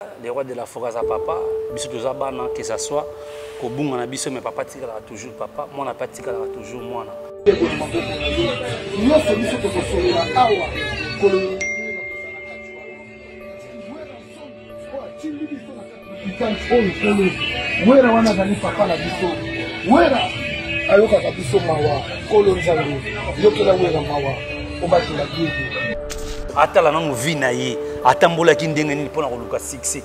Le roi de la forêt aza papa, biso toza bana, que ça soit kobunga na biso mais papa tikalaka toujours papa, mwana pe atikalaka toujours mwana. Nyonso biso tokosolola awa kolo oyo kolo wera wana azali papa na biso wera ayokaka biso mawa kolo nzambe yokela wera mawa obatela diego Atala nanu vie na ye, atambolaki ndenge nini pona koluka succès,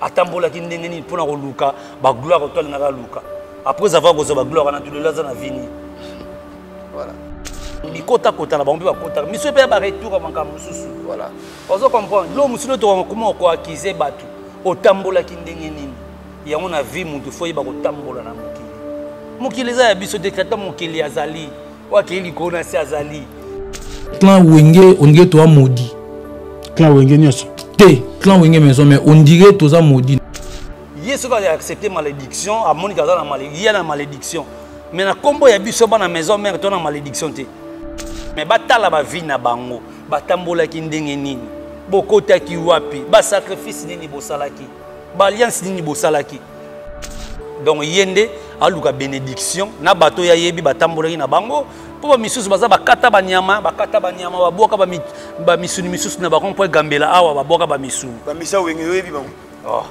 atambolaki ndenge nini pona koluka ba gloire oyo alingaka aluka. Après avoir kozwa ba gloire wana, lelo aza na vie nini? Voilà. Bikota kota na bango mpe bakotaka miso mpe ya ba retour ya makambo mosusu. Voilà. Ozo comprendre? Lo mosusu tokanga koma ko accuser bato otambolaki ndenge nini? Yango na vie mutu faut yeba kotambola na mokili. Mokili eza ya biso te, tata mokili azali. Oyo akei likolo na se azali. Clan Wenge, on dirait toza maudit. Clan Wenge nyonso. Te, clan Wenge maison mais on dirait toza maudit. Ye soki a accepter malédiction, amoni kaza na malédiction, ye na malédiction. Mais na kombo ya biso bana maison mère to na malédiction te. Mais batala ba vie na bango, batambolaki ndenge nini? Bokotaki wapi? Ba sacrifice nini bosalaki? Ba alliance nini bosalaki? Donc ye nde aluka bénédiction na bato ya yebi batambolaki na bango mpo ba misusu baza bakata banyama bakata banyama babwaka ba misuni misusu na bango mpo egambela awa babwaka ba misuni bamisa wenge oyebi bango oh.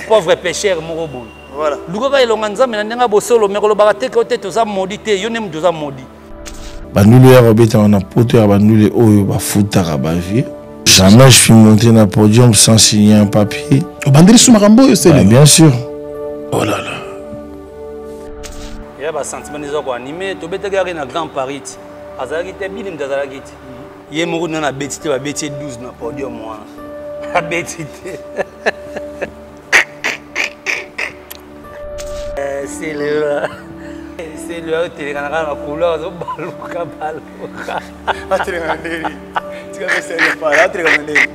Pauvre pêcheur moko boye. Voilà. Lukaka elonga nzambe na ndenge bosolo me kolobaka te ke te toza modi te yo nde moto oza modi. Bandule ya kobetama na poto ya bandule oyo bafutaka ba vie. Jamais je suis monté na podium sans signer un papier. Obandeli su makambo oyo sele. Bien sûr. Oh là là. Ya ba sentiment eza ko animer tobetaki yaki na Grand Paris ti. Azalaki te bili moto azalaki te. Ye moko nana abeti te babeti ye 12 na podium wana. Abeti te. Sele sele otelekana kaka na couloir azobaluka baluka. Atelekana ndeni. Tika pesele pala atelekana ndeni.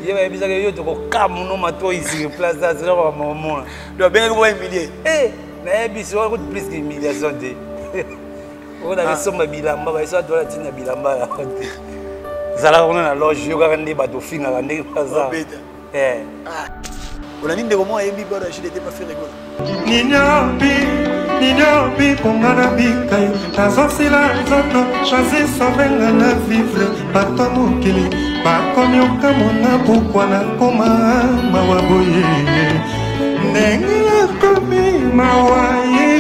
Ye bayebisaka yo tokokamuno matoi sur place azela bakamomona. Donc abengaki po humilier. Eh, nayebisi wana kutu plus que humiliation te. Oyo na somba bilamba bayeso bato wana ntina bilamba ya te. Zalaka kuna na loge yo kaka nde bato ofingaka ndenge baza. Eh. Ah. Olandi ndeko moko ayembi bado ya JDT pa Ferre Gola. Ninyobi, ninyobi mponga na bikai nazosila nzoto choisi sauve nga na vivre bato mokili bakomi okamona pokwa nakoma mawa boye ndenge nakomi mawa ye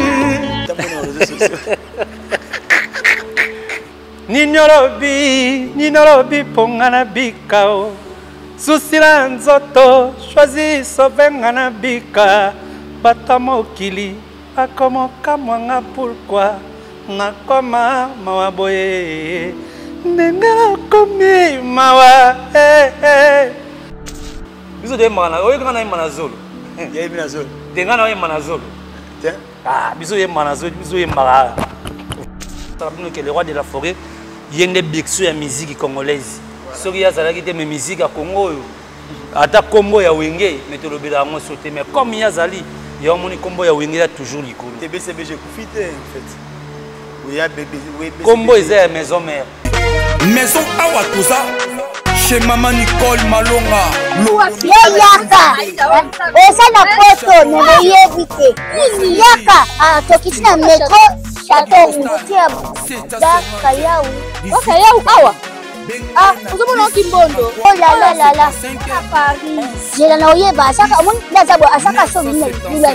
Ninyolobi, ninyolobi mpo nga na bika o. Susi na nzoto, choisi sauve nga na bika. Bato ya mokili bakomokamwa nga pourquoi nakoma mawa boye. Ndenge nakomi mawa, eh, eh. Biso toyembaka na, oyoki nga nayemba na zolo. Yayembi na zolo. Te nga nayemba na zolo. Te. Ah, biso yemba na zolo, biso yembaka. Tala bino ke le roi de la forêt, ye nde berceau ya musique congolaise. Soki ye azalaki te, mais musique ya Congo oyo, ata kombo ya Wenge, mais tolobela yango so te. Mais comme ye azali, ye omoni kombo ya Wenge ya toujours likolo. Te BCBG ekufi te, en fait. Oya bébé, oya BCBG. Kombo eza ya maison mère. Maison awa toza chez Maman Nicole Malonga. Yo yaka oza na poto me boyebi te yaka ah, tokiti na metro chateau rouge ya bakayau bakayau awa ah ozomona okimbondo oh la la la la na Paris zela na oyeba asaka omoni nde aza boye asaka so bino na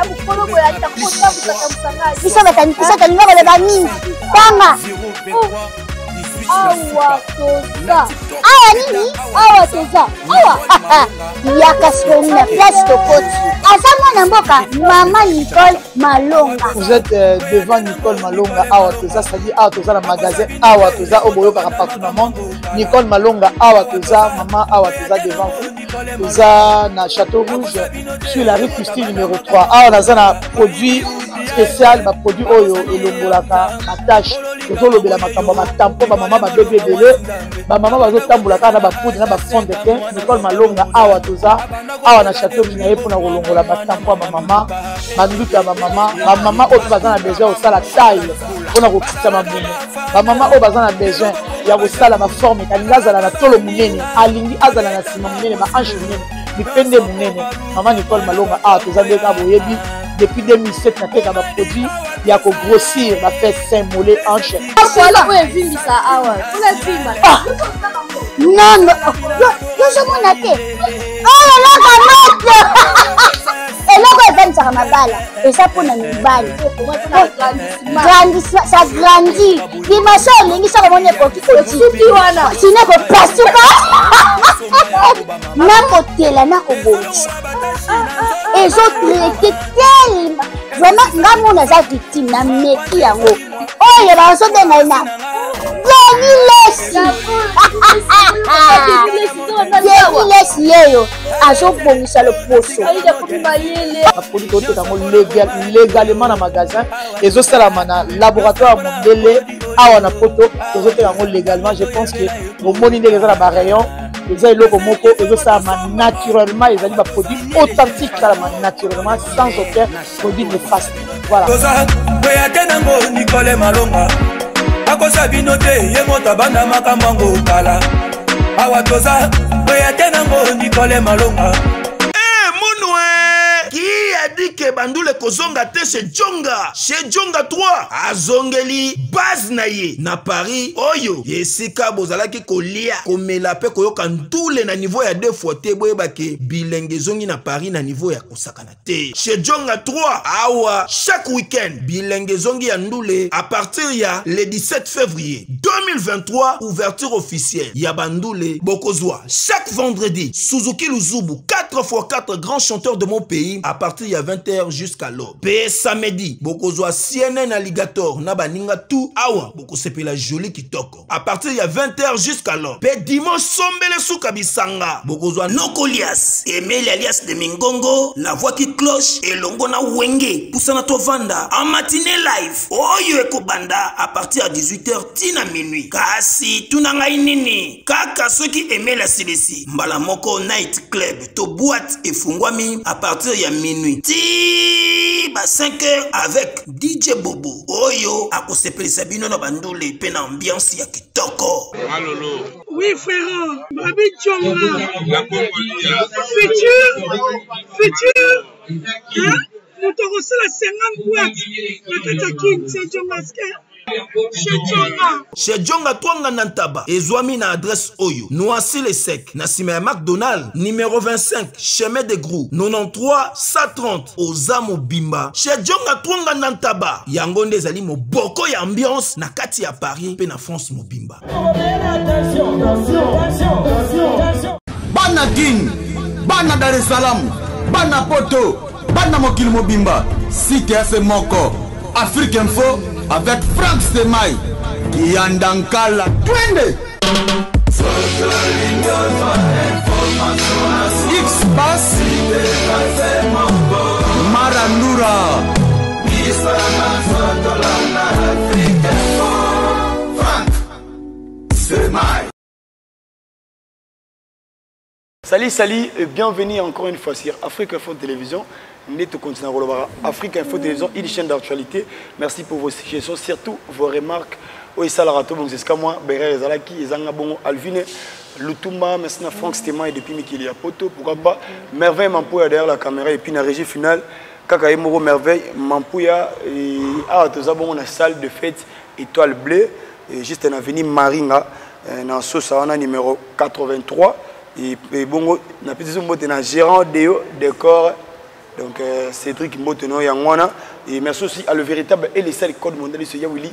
libula metro biso biso tolinga koloba mingi tanga awa toza awa nini awa toza awa yaka sikoyo na place tokoti aza mwana mboka mama Nicole Malonga. Vous êtes euh, devant Nicole Malonga awa toza, c'est-à-dire awa toza na magasin awa toza oyo boyokaka partout na monde. Nicole Malonga awa toza, maman awa toza devant vous. Toza na Château Rouge sur la rue Christine numéro 3. Awa naza na produit spécial, ba produit oyo elongolaka ba tâche. Tozolobela makambo ya batampo, bamama babebi ebele, bamama bazotambola kaka na bapoudre na bafond de teint. Nicole Malonga awa toza awa na chateau na ye mpona kolongola batampo ya bamama, banduta ya bamama, bamama oyo mpe baza na besoin ya kosala taille mpona kokitisa mabumu, bamama oyo baza na besoin ya kosala baforme, alingi azala na tolo monene, alingi azala na nsima monene, bahanche monene, mipende monene. Mama Nicole Malonga awa toza nde kaka boyebi depuis 2007 nateka baproduit ya kogrossir bafesse, sein, mollet, hanche. Oyo evimbisa awa mpona evimba. Non, yozomona te oyo eloko moto, eloko evandisaka mabala eza mpona mibali. Ça grandit dimension olingi, soki omoni ekoki osuki wana sino ekopasuka nakotela nakobongisa, ezotraite tellement vraiment. Nga mona aza victime na meki yango oyo bazobenga ye na Denis Lesi. Denis Lesi yeyo azobongisa loposo. Baproduit toteka yango légalement na magasin, ezosalama na laboratoire ya mondele awa na Poto. Tozoteka yango légalement. Je pense que bomoni ndenge eza na barayon. Eza eloko moko ezosalama naturellement, ezali baproduit authentique, esalama naturellement sans aucun produit néfaste. Voilà. Toza kweya te nango. Nicole Malonga akosa bino te, ye moto abanda makambo yango kala. Awa toza kweya te nango. Nicole Malonga. Munwe qui a dit que bandule kozonga te chez Jonga? Chez Jonga 3 azongeli base na ye na Paris, oyo esika bozalaki kolia, komela mpe koyoka ndule na niveau ya deux fois te. Boyeba ke bilenge ezongi na Paris na niveau ya kosakana te. Chez Jonga 3 awa, chaque week-end bilenge ezongi ya ndule. À partir ya le 17 février 2023, ouverture officielle ya bandule. Bokozwa chaque vendredi Suzuki Luzubu 4x4, grand chanteur de mon pays, à partir ya 20h jusqu'à l'aube. Pe samedi bokozwa CNN Alligator na baninga tout. Awa bokosepela joli kitoko à partir ya 20h jusqu'à l'aube. Pe dimanche, sombele suka bisanga, bokozwa Nokolias Emeli alias de Mingongo, la voix qui cloche, elongo na Wenge Pusana Tovanda en matinée live oyo ekobanda à partir ya 18h tina minuit. Kasi tuna ngai nini kaka, soki Emeli asilisi mbala moko, night club to boîte efungwami à partir ya minuit ti ba 5 heures avec DJ Bobo oyo akosepelisa bino na bandule mpe na ambiance ya kitoko. Oui, frère, Babi Djonga. Futur, futur, hein? Moto akosala 50 boîte na kati ya Kin, c'est Djonga chez Djonga. Chez Djonga Twanga na Ntaba ezwami na adresse oyo: Noisy le Sec, na nsima ya McDonald, numéro 25, chemin de Grou, 93 130. Oza mobimba chez Djonga Twanga na Ntaba. Yango nde ezali moboko ya ambiance na kati ya Paris mpe na France mobimba. Bana Kin, bana Dar es Salaam, bana Poto, bana mokili mobimba, site ya se moko, Afrique Info avec Frank Stemay Kiyanda Nkala. Twende X Bass Marandura. Semai. Salut, salut et bienvenue encore une fois sur Afrique Info Télévision. Net continent Rolobara. Afrique Info Télévision, une chaîne d'actualité. Merci pour vos suggestions, surtout vos remarques. Oyo esalaka to bon jusqu'à moi, Berer ezalaki, ezanga bongo Alvine Lutumba, maintenant Franck Stema et depuis Mikili ya Poto, pourquoi pas Merveille Mampuya derrière la caméra et puis na régie finale kaka ye moko Merveille Mampuya. Et awa toza bongo na salle de fête Étoile Bleue et juste na avenue Maringa na Sosa wana, numéro 83. Et bongo napesi mbote na gérant Deo Décor, donc Cédric, mbote no yango wana. Et merci aussi à le véritable et le seul code mondial, c'est Willy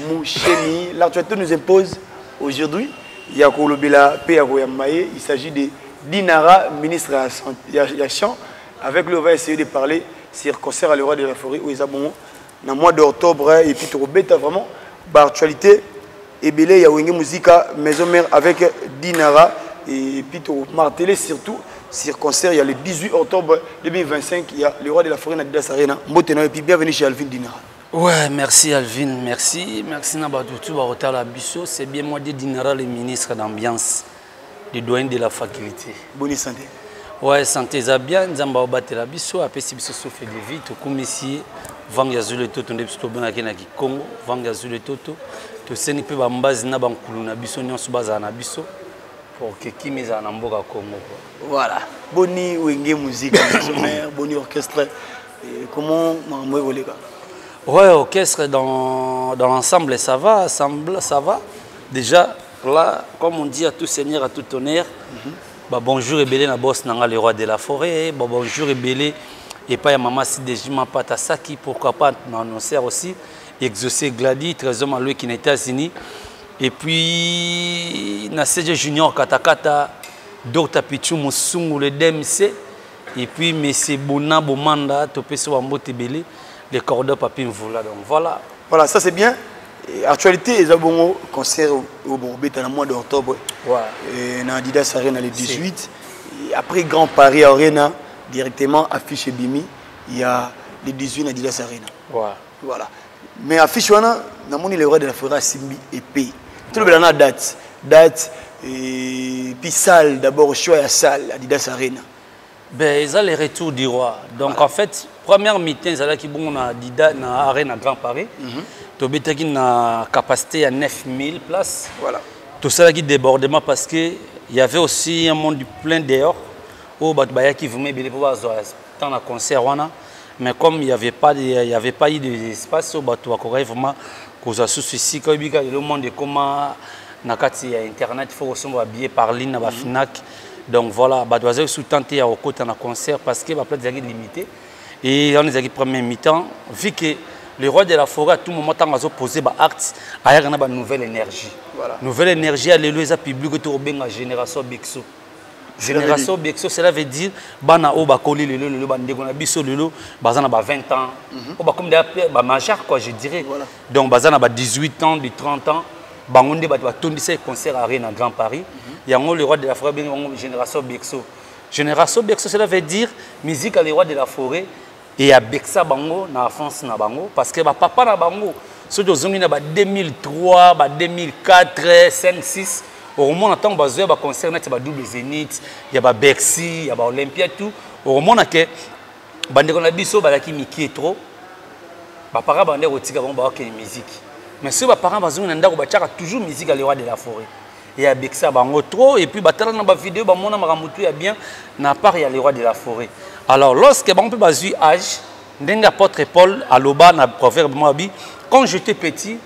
Mouchemi. L'actualité nous impose aujourd'hui ya kolobela pe ya koyamba ye. Il s'agit de Dinara, ministre ya santé, ya champ. Avec lui, on va essayer de parler sur concert à le roi de la forêt oyo eza bongo na mois d'octobre. Et puis tokobeta vraiment baactualité ebele ya Wenge Musica Maison Mère avec Dinara et puis martelé surtout sur concert il y a le 18 octobre 2025, il y a le roi de la forêt na Adidas Arena. Mbote na, et puis bienvenue chez Alvin Dinara. Ouais, merci Alvin, merci. Merci na bato tout bakotala biso. C'est bien moi de Dinara, le ministre d'ambiance, le doyen de la faculté. Bonne santé. Ouais, santé eza bien, Nzambe abatela biso, apesi biso souffle de vie, tokumisi ye. Vangue ya Zulu Toto nde biso tobengaki na Kikongo, Vangue ya Zulu Toto. Toseni mpe bambazi na bankulu na biso nyonso bazala na biso pour que kimia ezala na mboka Congo. Quoi. Voilà. Boni Wenge musique, maison mère, boni orchestre. Et comment makambo ekoleka? Ouais, orchestre dans l'ensemble, ça va, ensemble, ça va. Déjà, là, comme on dit à tout seigneur, à tout honneur, bah, bonjour ebele na boss nanga le roi de la forêt, bah, bonjour ebele et pas ya maman Sidejima Patasaki, pourquoi pas m'annoncer aussi, Exaucé Glady, Trésor Maloué qui est aux États-Unis, et puis na CG Junior Katakata, Dr Pichou Musungu le DMC, et puis Monsieur Bona Bomanda, Topesi Wambote Ebele, le cordon Papi Mvula. Donc voilà. Voilà, ça c'est bien. Et actualité, eza bongo concert au Borbet dans le mois d'octobre. Ouais. Et dans Adidas Arena le 18. Et après Grand Paris Arena, directement affiche Bimi, il y a le 18 dans Adidas Arena. Ouais. Voilà. Mais affiche wana, namoni le roi de la forêt Simbi épée. Tout le monde date, date et puis salle d'abord choix ya salle Adidas Arena. Ben, ils ont les retours du roi. Donc en fait, première mi-temps, ils allaient qui bon na Adidas na Arena Grand Paris. Tobetaki na capacité à 9000 places. Voilà. Tout ça qui débordement parce que il y avait aussi un monde plein dehors où bato bayaki vraiment ebele po bazwa temps na concert wana. Mais comme il y avait pas de, il y avait pas eu d'espace, bato bakokaki vraiment kozwa susu esika oyebi kaka lelo monde ekoma na kati ya internet, faut kosomba ba billet par ligne na ba Fnac. Donc voilà, bato bazalaki sous tente ya kokota na concert parce que ba place ezalaki limité. Et on ezalaki premier mi-temps, vu que le roi de la forêt à tout moment ntango azoposer ba acte, ayaka na ba nouvelle énergie. Voilà. Nouvelle énergie ya lelo eza public to obenga génération Bixo. Génération Bexo, cela veut dire bana oyo bakoli lelo lelo bandeko na biso lelo baza na ba 20 ans. Oyo bakomi d'ailleurs ba majeur quoi, je dirais. Voilà. Donc baza na ba 18 ans, de 30 ans, bango nde bato batondisa concert arena Grand Paris. Yango le roi de la forêt bengi bango génération Bexo. Génération Bexo, cela veut dire musique à le roi de la forêt et ya Bexa bango na France na bango parce que ba papa na bango soki ozongi na ba 2003, ba 2004, 5, 6, au moment ntango bazwa ba concert neti ba double zénith, ya ba Bercy, ya ba Olympia tout, au moment ke bandeko na biso bazalaki mikie trop, ba parents bandeko kotika bango bakokende musique. Mais soki ba parents bazongi na ndako batiaka toujours musique ya le roi de la forêt. Et ya Bexa bango trop et puis batala na ba vidéo bamona makambo tout ya bien na part ya le roi de la forêt. Alors lorsque bango mpe bazwi âge, ndenge apôtre Paul aloba na proverbe moko abi, quand j'étais petit,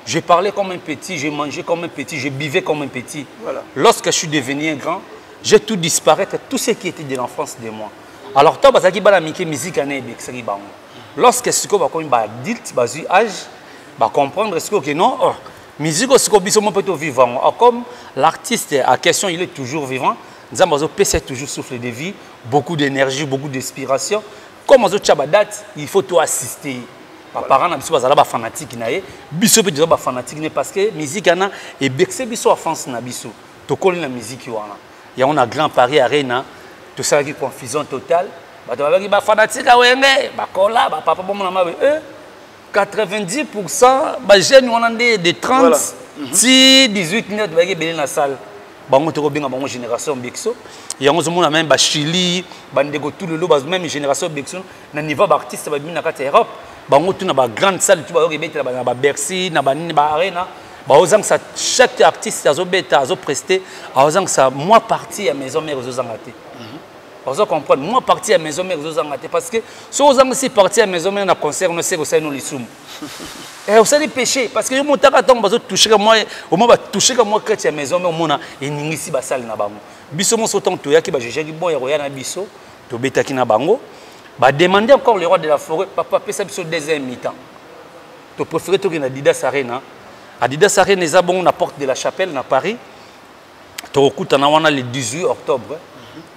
je parlais comme un petit, je mangeais comme un petit, je buvais comme un petit. Voilà. Lorsque je suis devenu un grand, j'ai tout disparaître, tout ce qui était de l'enfance de moi. Alors, toi, bazaki bana mike musique ane ebekisaki bango. Lorsque siko bakomi ba adulte, bazwi âge, ba comprendre siko que non, oh, musique siko biso mo peut vivre yango. Ah, comme l'artiste à question, il est toujours vivant. Nzambe azo pesa toujours souffle de vie, beaucoup d'énergie, beaucoup d'inspiration. Comme azo tcha ba date, il faut tout assister. Ba parents na biso bazala ba fanatique na ye, biso pe toza ba fanatique ne parce que musique ana ebekse biso enfance na biso. Tokoli na musique wana. Ya on a Grand Paris Arena, tout ça qui confusion totale. Bato babaki ba fanatique a wenge, ba kola, ba papa bon na mabe. 90% ba jeunes wana nde de 30 Voilà. ti 18 nde bato bayaki ebele na salle. Bango toko benga bango génération Bexo. Yango ozomona même ba Chili, ba ndeko tout lelo ba même génération Bexo na niveau ba artiste ba bimi na kati ya Europe. Bango tout na ba grande salle tout ba yoki betela ba na ba Bercy, na ba nini, ba arena. Ba ozangisa chaque artiste azobeta, azoprester, azongisa moi partie ya maison mère ozozanga te. Ozo comprendre, moi partie ya maison mère ozozanga te parce que so ozangisi partie ya maison mère na concert no seko osali no lisumu. Osali péché parce que yo motaka ntango bazo toucher ka moi, au moins ba toucher ka moi kati ya maison mère omona eningisi basali na bango. Biso moso ntango toyaki ba jugeaki bon ya koya na biso, tobetaki na bango. Ba demander encore le roi de la forêt, papa pesa biso deuxième mi-temps. To préféré toki na Adidas Arena. Adidas Arena eza bon na porte de la Chapelle na Paris. Tokokutana wana le 18 octobre.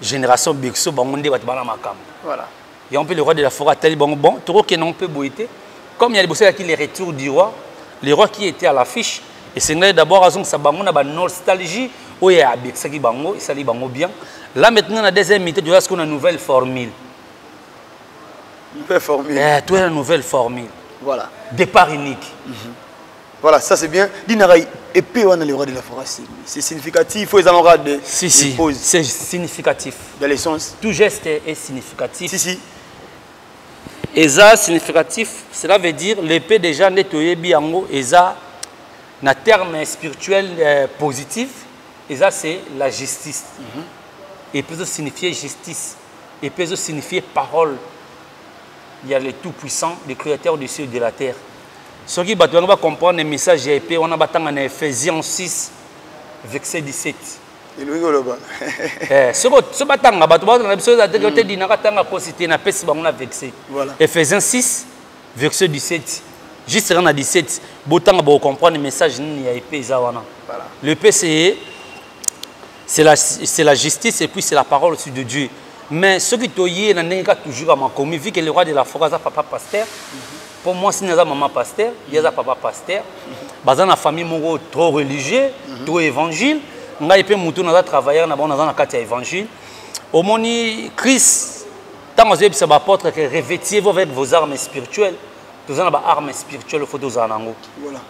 Génération Bexo bango nde bato bana makambo. Voilà. Ya mpe le roi de la forêt atali bango bon, tokokende ngo mpe boye te. Comme il y a liboso yaki les retours du roi, le roi qui était à l'affiche, et c'est d'abord azongisa bango na ba nostalgie oyo ya abekisaki bango, esali bango bien. Là maintenant na deuxième mi-temps, tu vois ce qu'on a nouvelle formule. Nouvelle formule. Toi la nouvelle formule. Voilà. Départ unique. Voilà, ça c'est bien. Dinara, épée, on a le roi de la forêt, c'est significatif. Il faut les avoir de. Si, si. C'est significatif. Dans l'essence. Tout geste est significatif. Si, si. Eza significatif, cela veut dire l'épée déjà nde toyebi yango eza na terme spirituel positif, eza c'est la justice. Et peut signifier justice, et peut signifier parole. Il y a le tout-puissant, le créateur du ciel et de la terre. Soki bato bango bacomprendre message ya épée wana, batanga na Ephésiens 6 verset 17. Elingi koloba. Soki batanga, bato batanga biso eza te te dinaka tanga kosi te, napesi bango na verset. Voilà. Ephésiens 6 verset 17, juste na 17, botanga, bocomprendre message nini ya épée eza wana. Voilà. L'épée, c'est la justice et puis c'est la parole aussi de Dieu. Mais soki toye na ndenge kaka toujours ya makomi, vu que le roi de la forêt aza papa pasteur, mpo mwasi aza mama pasteur, ye aza papa pasteur, baza na famille moko trop religieux, trop évangile. Ngai mpe motu naza travailleur na bango, naza na kati ya évangile. Omoni Christ ntango azoyebisa baapôtre que revêtiez-vous avec vos armes spirituelles, toza na baarme spirituelle, faut tozala nango.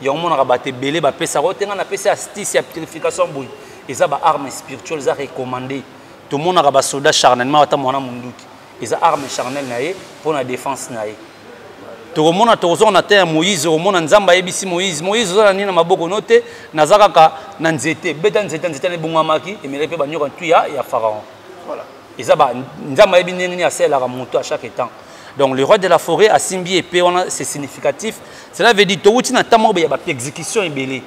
Yango omonaka bato ebele bapesaka oyo te, ngai napesi astuce ya purification boye, eza baarme spirituelle, eza recommandé. Tomonaka basoda charnellement ata mwana munduki eza arme charnelle na ye mpo na défense na ye. Tokomona, tokozonga na te ya Moïse, okomona Nzambe ayebisi Moïse: "Moïse, oza na nini na maboko no te?" "Naza kaka na nzete." "Beta nzete." Nzete ebongwamaki, emelaki mpe banyoka ntu ya Pharaon. Eza Nzambe ayebi ndenge nini asalelaka moto à chaque temps. Donc le roi de la forêt asimbi épée wana, c'est significatif. Cela veut dire towuti na ntango moko ya baexécution ebele,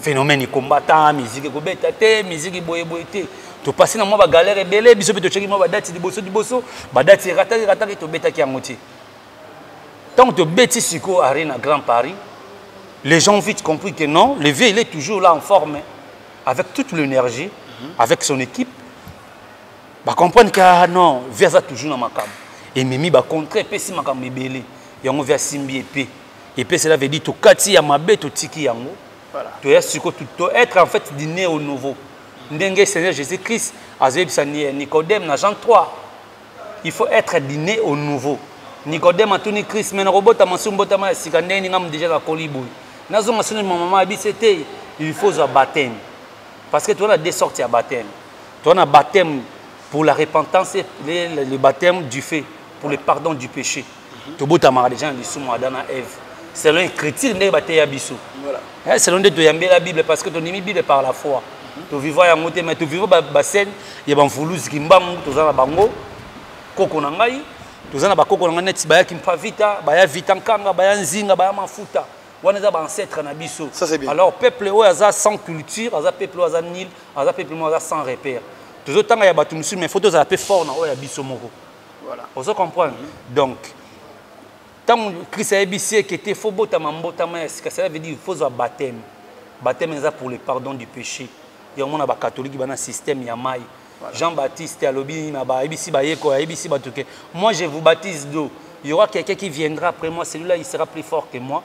phénomène ekombattant, musique ekobeta te, musique boyeboye te, topasi na mwa bagalère ebele. Biso mpe totyaki mwa badate liboso liboso, badate erataki erataki, tobetaki yango te. Ntango tobeti sikoyo Arena Grand Paris, les gens ont vite compris que non, le vieux, il est toujours là en forme, avec toute l'énergie, avec son équipe. Bacomprendre que ah non, vieux aza toujours na makambo, ememi bacontre, epesi makambo ebele. Yango vieux asimbi épée. Épée, cela veut dire tokati ya mabe, totiki yango, toya sikoyo to être en fait du né au nouveau, ndenge Seigneur Jésus Christ azoyebisa Nicodème na Jean 3: il faut être du né au nouveau. Nicodème atuni Christ: "Me nakobotama so mbotama ya sika ndenge nini? Ngamu déjà nakoli boye, nazonga soni mama?" Ayebisi te: "Il faut zwa baptême." Parce que toza na deux sortes ya baptême: toza na baptême pour la repentance et le baptême du fait pour le pardon du péché. Tobotamaka déjà na lisumu, Adam na Ève, selon écriture ndenge bateya biso. Selon nde toyambela Bible, parce que tondimi Bible par la foi, tovivre yango te, mais tovivre bascène ya bamvuluzi Kimbangu. Toza na bango koko na ngai, toza na bakoko na ngai neti bayaki mpa vita, baya vita nkanga, baya nzinga, baya mafuta wana, eza baancêtre na biso. Alors peuple oyo aza sans culture, aza peuple oyo aza nil, aza peuple moko aza sans repère. Tozotanga ya bato mosusu, mais faut tozala mpe fort na oyo ya biso moko. Ozo comprendre? Donc ntango Christ ayebisi eke te faut botama mbotama ya sika, cela veut dire faut zwa baptême. Baptême eza pour le pardon du péché. Yango na bacatholique bana système ya mai. Jean Baptiste alobi na bayebisi bayeko, ayebisi bato ke: "Moi, je vous baptise d'eau, il y aura quelqu'un qui viendra après moi, celui-là, il sera plus fort que moi,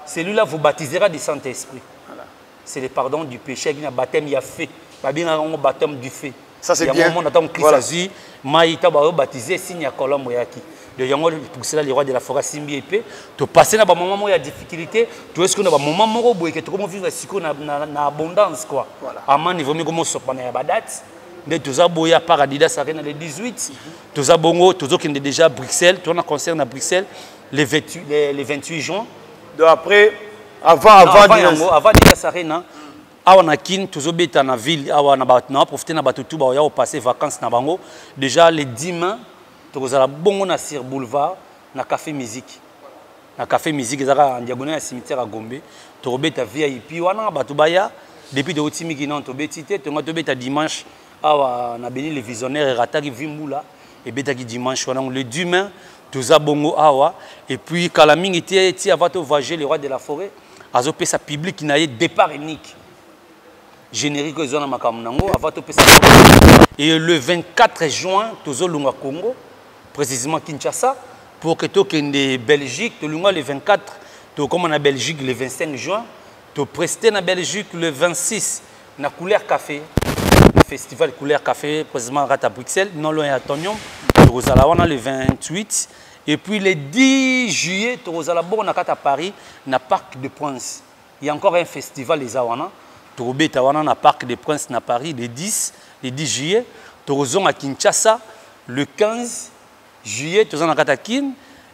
celui-là vous baptisera du Saint-Esprit." C'est le pardon du péché na baptême ya fait, babengaka yango baptême du fait. Ça, c'est bien. Yango ntango Christ azwi mai, ntango bazobaptize, signe ya colombe oyaki. Donc yango, pour cela le roi de la forêt asimbi épée. Topasse na bamoment moko ya difficulté, toyesi na bamoment moko boye ke tokomo vivre sikoyo na abondance quoi. Amani vomi komosopana ya badate nde toza boye, à part Adidas Arena le 18, toza bongo, tozokende déjà Bruxelles, toza na concert na Bruxelles le 28, le 28 juin. Donc après, avant avant avant yango, avant Adidas Arena, awa na Kine tozobeta na ville awa na bato na profite na bato tu baoya kopasser vacances na bango. Déjà le 10 mai tokozala bongo na sur boulevard na Café Musique, na Café Musique ezalaka en diagonale ya cimetière ya Gombe. Tokobeta VIP wana, bato baya. Depuis touti miki nano tobeti te, tonga tobeta dimanche awa na Beni le Visionnaire, erataki vimbula, ebetaki dimanche wana. Le 10 mai toza bongo awa. Et puis kala mingi te, ti avant tovoyager, le roi de la forêt azopesa public na ye départ unique, générique oyo eza na makambo nango avant topesa. Et le 24 juin tozolunga Congo, précisément Kinshasa, pour que tokende Belgique. Tolunga le 24, tokóma na Belgique le 25 juin, topreste na Belgique le 26 na Couleur Café, festival Couleur Café, précisément rata Bruxelles, non loin ya Tonium. Tokozala wana le 28. Et puis le 10 juillet, tokozala bongo na kati ya Paris, na Parc des Princes. Il y a encore un festival eza wana. Tokobeta wana na Parc des Princes na Paris le 10, le 10 juillet. Tokozonga Kinshasa le 15 juillet, toza na kati ya Kin.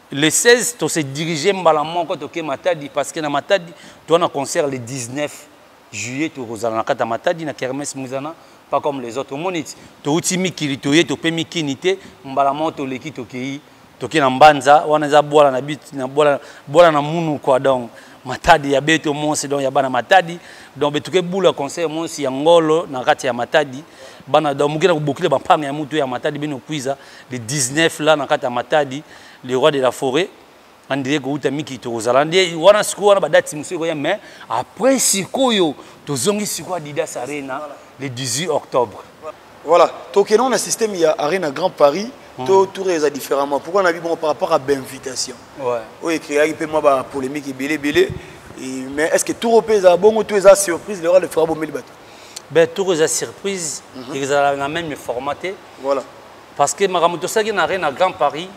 Le 16, to se diriger mbala moko toke Matadi parce que na Matadi, toza na concert le 19 juillet, tokozala na kati ya Matadi na Kermesse Muzana, pas comme les autres. Omoni ti, touti mikili toye topemi kini te, mbala moko toleki tokei, toke na Mbanza, wana eza bwala na bit, na bwala, bwala na munu quoi donc Matadi ya beto monsi donc ya bana Matadi donc betuke bula concert monsi ya ngolo na kati ya Matadi bana donc mukina kubokile ba mpanga ya mutu ya Matadi bino kwiza le 19 là na kati ya Matadi le roi de la forêt andire kouta miki tokozala nde wana sikoyo wana badati mosusu ekoya mais après sikoyo tozongi sikoyo Adidas Arena le 18 octobre. Voilà, tokendons na système ya Arena Grand Paris to tour eza différemment. Pourquoi on a vu bon par rapport à l'invitation? Ouais. Oyo créaki pe moi ba polémique ebele ebele. Mais est-ce que tour eza bongo to eza surprise le roi de forêt bomeli bato? Ben tour eza surprise, ezala na même format te. Voilà. Parce que makambo tosalaki na Arena Grand Paris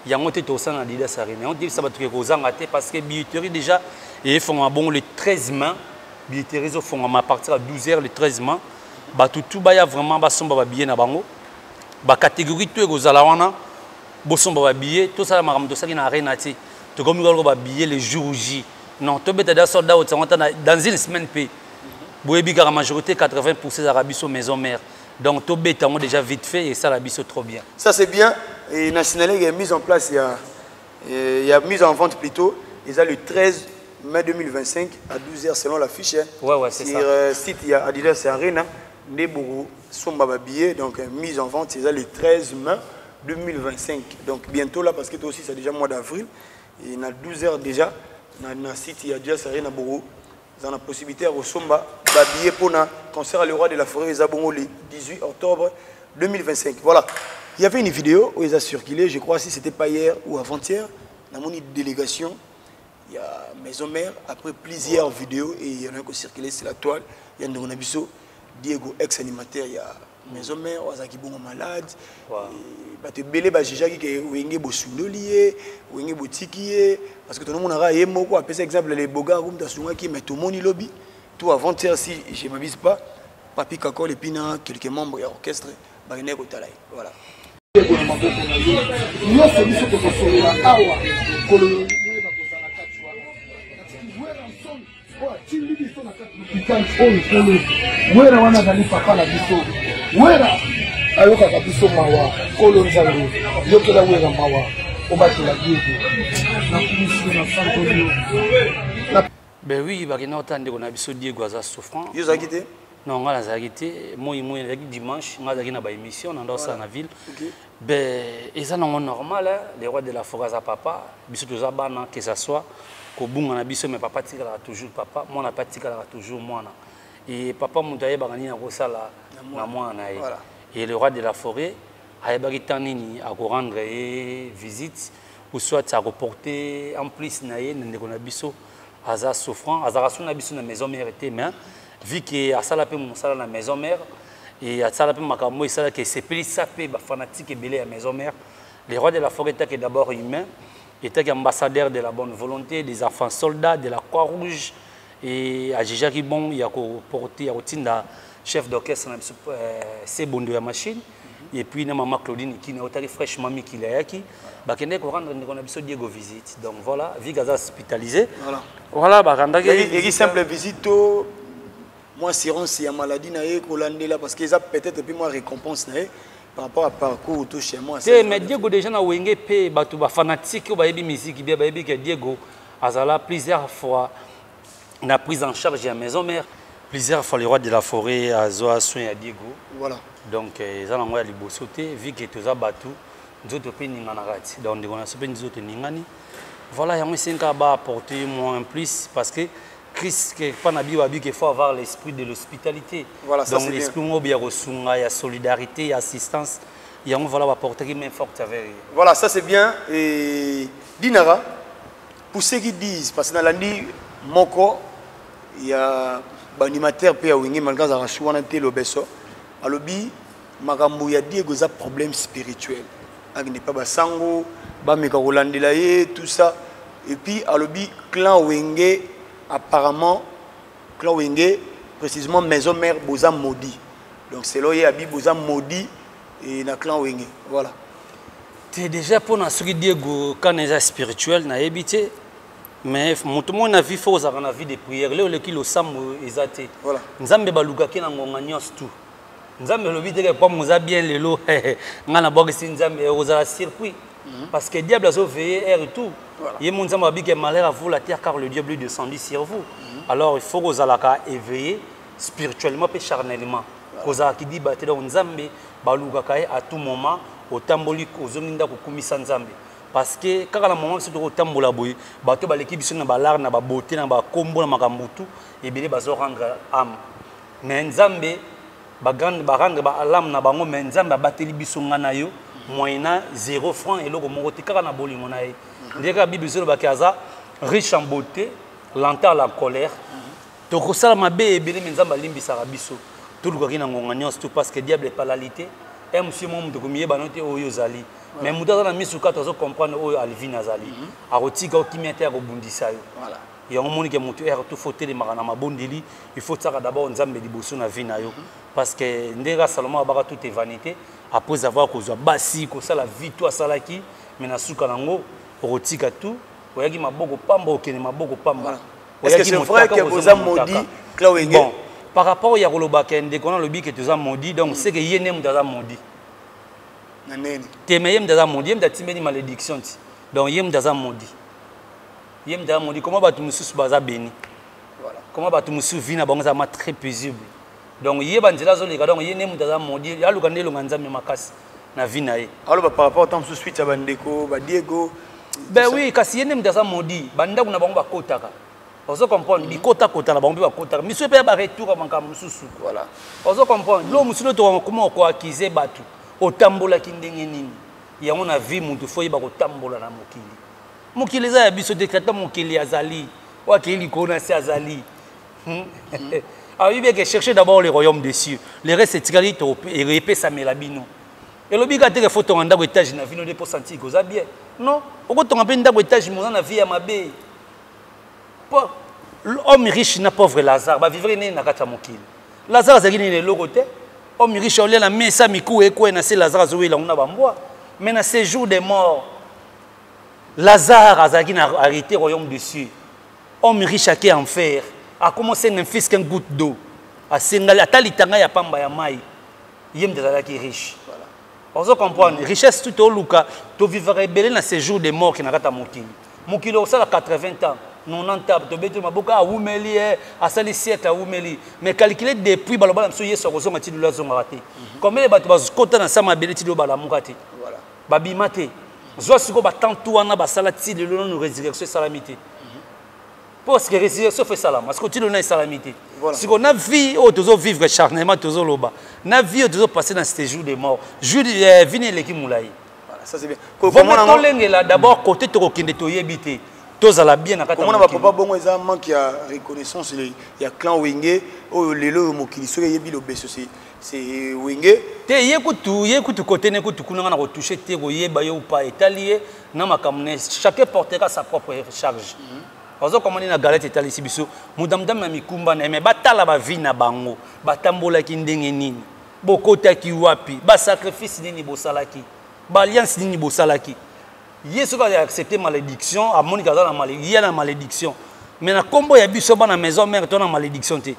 yango te tosala na Adidas Arena. Yango te bisa bato ke kozanga te parce que billetterie déjà efongama bongo le 13 mai. Billetterie ezofongama à partir ya 12h le 13 mai. Bato tu baya vraiment basomba ba billet na bango. Ba catégorie tout ekozala wana bosomba ba billet tosala makambo tosalaki na Arena te. Tokomi kaka ba billet le jour J. Non, tobeta da sold out yango ata dans une semaine pe. Boyebi kaka majorité 80% ezalaka biso maison mère. Donc tobeta yango déjà vite fait et ça la biso trop bien. Ça c'est bien et national il y a mise en place il y a mise en vente plutôt et ça le 13 mai 2025 à 12h selon la fiche, hein. Ouais, ouais, c'est Sur, ça. site il y a Adidas Arena Ndebourou somba ba billet donc mise en vente c'est ça le 13 mai 2025. Donc bientôt là parce que toi aussi c'est déjà mois d'avril et na 12h déjà na site il y a Adidas Arena Bourou dans la possibilité à Rosomba ba billet pour na concert le roi de la forêt Zabongo le 18 octobre 2025. Voilà. Il y avait une vidéo où ils ont circulé, je crois si c'était pas hier ou avant-hier, dans mon délégation, il y a Maison Mère, après plusieurs vidéos, et il y en a qui ont circulé sur la toile, il y a Ndongo Diego, ex-animateur, il y a Maison Mère, Ozaki Bongo malade, et bato ebele ba jugaki ke Wenge bosundoli ye, Wenge botiki ye, parce que tout le monde a ye moko, apesa exemple les Bogar, Rumta Sungaki, mais tout le monde lobby, tout avant-hier, si je ne m'abuse pas, Papi Kakol et puis na quelques membres ya orchestre, bakendaki kotala ye. Voilà. Nyonso biso tokosolola awa, kolo yoyeba kozala kati wana. Natiki Werrason oyo atindi biso na kati hôpital oyo kolo. Wera wana azali papa na biso. Wera ayokaka biso mawa, kolo Nzambe yokela Wera mawa, obatela Diego. Nakumisi yo na santo yo. Ben oui, bakenda kotala ndeko na biso Diego aza souffrant. Yo ozalaki te? Non, nga nazalaki te. Moi, moi, nazalaki dimanche, nga nazalaki na ba émission, na ndosala na ville. Ben, eza nango normal, hein? Le roi de la forêt aza papa, biso toza bana, que ça soit kobunga na biso, mais papa tikalaka toujours papa, mwana pa tikalaka toujours mwana. Et papa moto ayebaka nini akosala na mwana na ye. Et le roi de la forêt ayebaki temps nini akorendre ye visite ou soit akoporter en plus na ye na ndeko na biso aza souffrant, azalaka so na biso na maison mère te, mais vu que asala pe mosala na maison mère et asala pe makambo esalaka esepelisa pe ba fanatique ebele ya maison mère. Le roi de la forêt était d'abord humain, était ambassadeur de la bonne volonté, des enfants soldats, de la Croix-Rouge et a jugé bon, il a porté, il a kotinda chef d'orchestre na biso Sebondo ya machine. Et puis na maman Claudine qui n'a otari fraîchement mis qu'il a qui bakende ko rendre ndeko na biso Diego visite. Donc voilà, vu Gaza hospitalisé. Voilà. Voilà, ba rendre Il y a une simple visite au moi assurance ya maladie na ye kolandela parce que ça peut-être puis moi récompense na ye par rapport à parcours tout chez moi. Te, mais Diego déjà na wenge pe bato ba fanatique ba yebi musique bien ba yebi que Diego azala plusieurs fois na prise en charge ya maison mère, plusieurs fois le roi de la forêt azwa soin ya Diego. Voilà. Donc eza nango ya liboso te vu que toza bato nzoto pe ninganaka ti. Donc ndeko na so pe nzoto ningani. Voilà, yango esenga ba apporter moi en plus parce que Christ que pas na biwa bi qu'il faut avoir l'esprit de l'hospitalité. Voilà, ça, Donc, c'est bien. l'esprit ngo ya kosunga, ya solidarité, ya assistance. Yango voilà ba porter qui main forte avec. Voilà, ça c'est bien et Dinara pour ceux qui disent parce que dans l'andi moko il y a ba animateur pe ya Wenge malgré za rasuana te lobeso alobi makambo ya Diego za problème spirituel. Akende pa basango, bameka kolandela ye, tout ça. Et puis alobi clan Wenge, apparemment, clan Wenge, précisément maison mère boza maudit. Donc selon ye abi boza maudit et na clan Wenge. Voilà. Te déjà mpona soki Diego kana eza spirituel nayebi te, mais moto moko na vie fo ozalaka na vie de prière. Leo oleki losambo eza te. Nzambe balukaki na ngonga nyonso tu. Nzambe alobi te ke pamo oza bien lelo, ngai nabwakisi Nzambe, ozala circuit. Parce que diable azoveille air et tout. Ye mo Nzambe abi ke malheur à vous la terre, car le diable est descendu sur vous. Alors il faut kozalaka éveillé spirituellement mpe charnellement, kozalaka kidiba te. Donc Nzambe balukaka ye à tout moment. Otamboli, ozongi ndako, okumisa Nzambe, parce que kaka na moment biso tokotambola boye, bato baleki biso na balare, na babote, na bakombo, na makambo tu ebele, bazorendre âme, mais Nzambe bagrande barendre baalame na bango. Mais Nzambe abateli biso, nga na yo, moyena 0 franc, eloko moko te, kaka na bolingo na ye. Nde kaka Bible ezolobaki aza riche en beauté, lenteur à la colère. Tokosala mabe ebele, me Nzambe alimbisaka biso. Tolukaki na ngonga nyonso tu, parce que diable epalali te. E mosu mo moto komiyebana te oyo ozali, mais moto aza na misu kaka azocomprendre oyo Alvin azali, akotika okimia te, akobundisa yo. Yango omoni ke moto ere to fo telemaka na mabondeli. Il faut tiaka d'abord Nzambe liboso na vie na yo, parce que ndenge kaka Salomon abaka tout est vanité après avoir kozwa basi, kosala vie to asalaki, mais na suka nango okotika tout. Oyaki maboko pamba, okende maboko pamba. Est-ce que c'est vrai que boza maudit, clan Wenge? Bon, par rapport ya koloba ke ndeko na alobi ke toza maudit, donc c'est que ye nde moto aza maudit. Na nini? Te, mais ye moto aza maudit, ye moto atimbeli malédiction ti. Donc ye moto aza maudit, ye moto aza maudit. Comment bato mosusu baza béni? Comment bato mosusu vie na bango eza ma très paisible? Donc ye banzela azoleka, donc ye nde moto aza maudit. Aluka nde elonga Nzambe makasi na vie na ye. Aloba par rapport ntango mosusu suite ya bandeko badiego. Ben oui, kasi ye nde moto aza maudit. Bandako na bango bakotaka, ozo comprendre, bikotakota na bango mpe bakotaka miso mpe ya baretour ya makambo mosusu. Ozo comprendre, lo mosusu tokoma koakize bato otambolaki ndenge nini. Yango na vie motu fo oyeba kotambola na mokili. Mokili eza ya biso te. Tata mokili azali oyo akei likolo na se azali. Ayebi bien que cherchez d'abord le royaume des cieux, le reste etikali epesamela bino. Elobi kaka te ke fo tonga ndako étage na vino nde mpo sentir koza bien. Non, okotonga mpe ndako étage, moza na vie ya mabe. Po homme riche na pauvre Lazare bavivre nini na kati ya mokili? Lazare azalaki nini? Eloko te. Homme riche aolia na mesa, mikuwa ekwei na se, Lazare azowela yango na bambwa. Mais na séjour des morts, Lazare azalaki na arrêté royaume des cieux. Homme riche ake enfer, akoma osenga fils qu'un goutte d'eau, asengali ata litanga ya pamba ya mai. Ye moto azalaki riche, ozo comprendre? Richesse tout toluka, tovivaka ebele na séjour de mort ke na kati ya mokili. Mokili okosala 80 ans, 90 ans, tobeti maboko, awumeli ye, asali siècle, awumeli. Mais calcule depuis baloba na biso Yesu akozonga, ti lelo azongaka te. Combien de bato bakota na sa mabele, ti lelo balamuka te, babima te? Zwa sikoyo batantu wana basala, ti lelo nanu résurrection esalami te. Parce que résurrection fo esalama, sikoyo ti lelo na esalami te. Sikoyo na vie oyo tozovivre charnement, tozoloba na vie oyo tozopasse na séjour de mort, jour vini eleki molai. Ça c'est bien. Vraiment tolengela d'abord côté tokokende, toyebi te, tozala bien na kati. Komona bapapa bongo eza manque ya reconnaissance ya clan Wenge oyo lelo oyo mokili soki eyebi lobeso c'est Wenge. Te, ye kutu kote ne kutu kuna nga na kotouche te. Koyeba ye upa etali ye na makambo ne. Chacun portera sa propre charge. Ozokomani na galette etalisi biso mudamudame ya mikumba na ye, mais batala bavie na bango, batambolaki ndenge nini, bokotaki wapi, basacrifice nini bosalaki, baalliance nini bosalaki. Ye soki accepte malédiction, amoni aza na ye na malédiction, mais na nkombo ya biso bana maison mère to na malédiction te.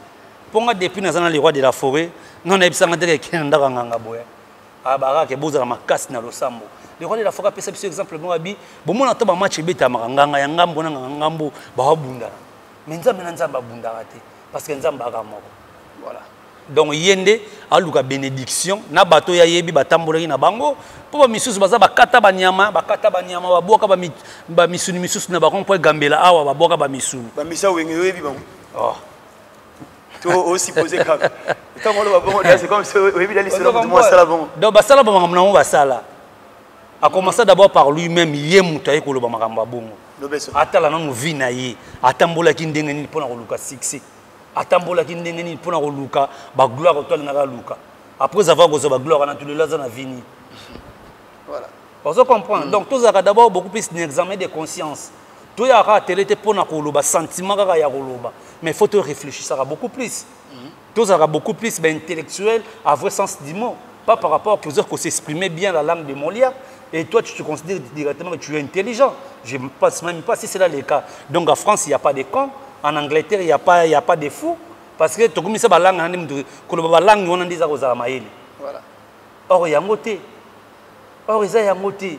Mpo nga depuis naza na le roi de la forêt, nga nayebisanga te ekende na ndako ya nganga boye. Abarake bozala makasi na losambo. Le roi de la forêt apesa biso exemple moko, abi bomona to bamatch ebetamaka, nganga ya ngambo na nganga ngambo bawabundana, mais Nzambe na Nzambe abundaka te, parce que Nzambe aka moko. Voilà. Donc ye nde aluka bénédiction na bato oyo ayebi batambolaki na bango, mpo bamisusu baza bakata banyama, bakata banyama, babwaka bamisuni misusu na bango mpo egambela awa, babwaka bamisuni. Bamisa Wenge oyebi bango? Oh. To osupose kaka ntango oloba bongo, c'est comme si oyebi na lisolo moto moko asala bongo. Donc basala bamakambo nango, basala. Akommence d'abord par lui-même. Ye moto aye koloba makambo ya bongo, atala nanu vie na ye, atambolaki ndenge nini mpona koluka succès, atambolaki ndenge nini mpona koluka bagloire to alingaka aluka. Après avoir kozwa bagloire wana, tulelo aza na vie nini? Voilà. Ozo comprendre? Donc tozalaka d'abord beaucoup plus na examen de conscience. Toyaka kaka tele te mpona koloba sentiment kaka ya koloba, mais faut to réfléchissaka beaucoup plus. Tozalaka beaucoup plus baintellectuel à vrai sens du mot, pas par rapport que vous s'exprimer bien la langue de Molière et toi tu te considères directement que tu es intelligent. Je ne pense même pas si c'est là le cas. Donc en France, il n'y a pas de cons, en Angleterre, il n'y a pas, il y a pas de fous, parce que tokomisa balangue wana nde mutu koloba balangue wana nde eza kozala mayele. Voilà. Or yango te, or eza yango te,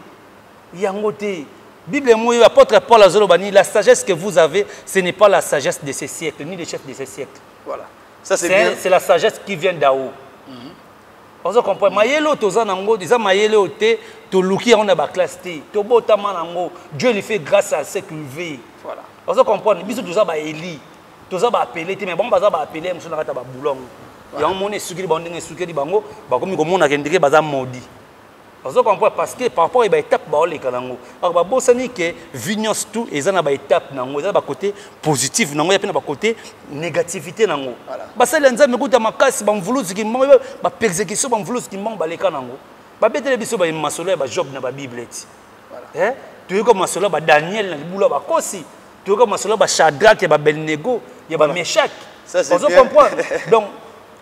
yango te. Bible moyo, apôtre Paul azoloba ni la sagesse que vous avez, ce n'est pas la sagesse de ce siècle, ni des chefs de ce siècle. Voilà. Ça c'est bien. C'est la sagesse qui vient d'en haut. Ozo comprendre? Mayele oyo toza nango eza mayele oyo te toluki yango na baklasse te, tobotama nango. Dieu lui fait grâce à ce qu'il veut. Voilà. Ozo comprendre? Biso toza baeli, toza baapele te, mais bango baza baapele mosusu na kati ya babulongo. Yango moni esukeli bango ndenge esukeli bango, bakomi komonaka ndenge baza maudit. Ozo comprendre? Parce que par rapport à baétape baoleka nango, alors babosani ke vie nyonso tout eza na baétape nango, eza na bacoté positif nango, ya mpe na bacoté négativité nango. Basali ya Nzambe kuta makasi, bamvuluzi kimbango, bapersécution, bamvuluzi kimbango baleka nango, babetele biso masolo ya bajob na babible ti. Eh? Toyoka masolo ya badaniel na libula bakosi, toyoka masolo ya bashadrak, ya babelnego, ya bameshak. Ça, c'est Ozo bien. comprendre? Donc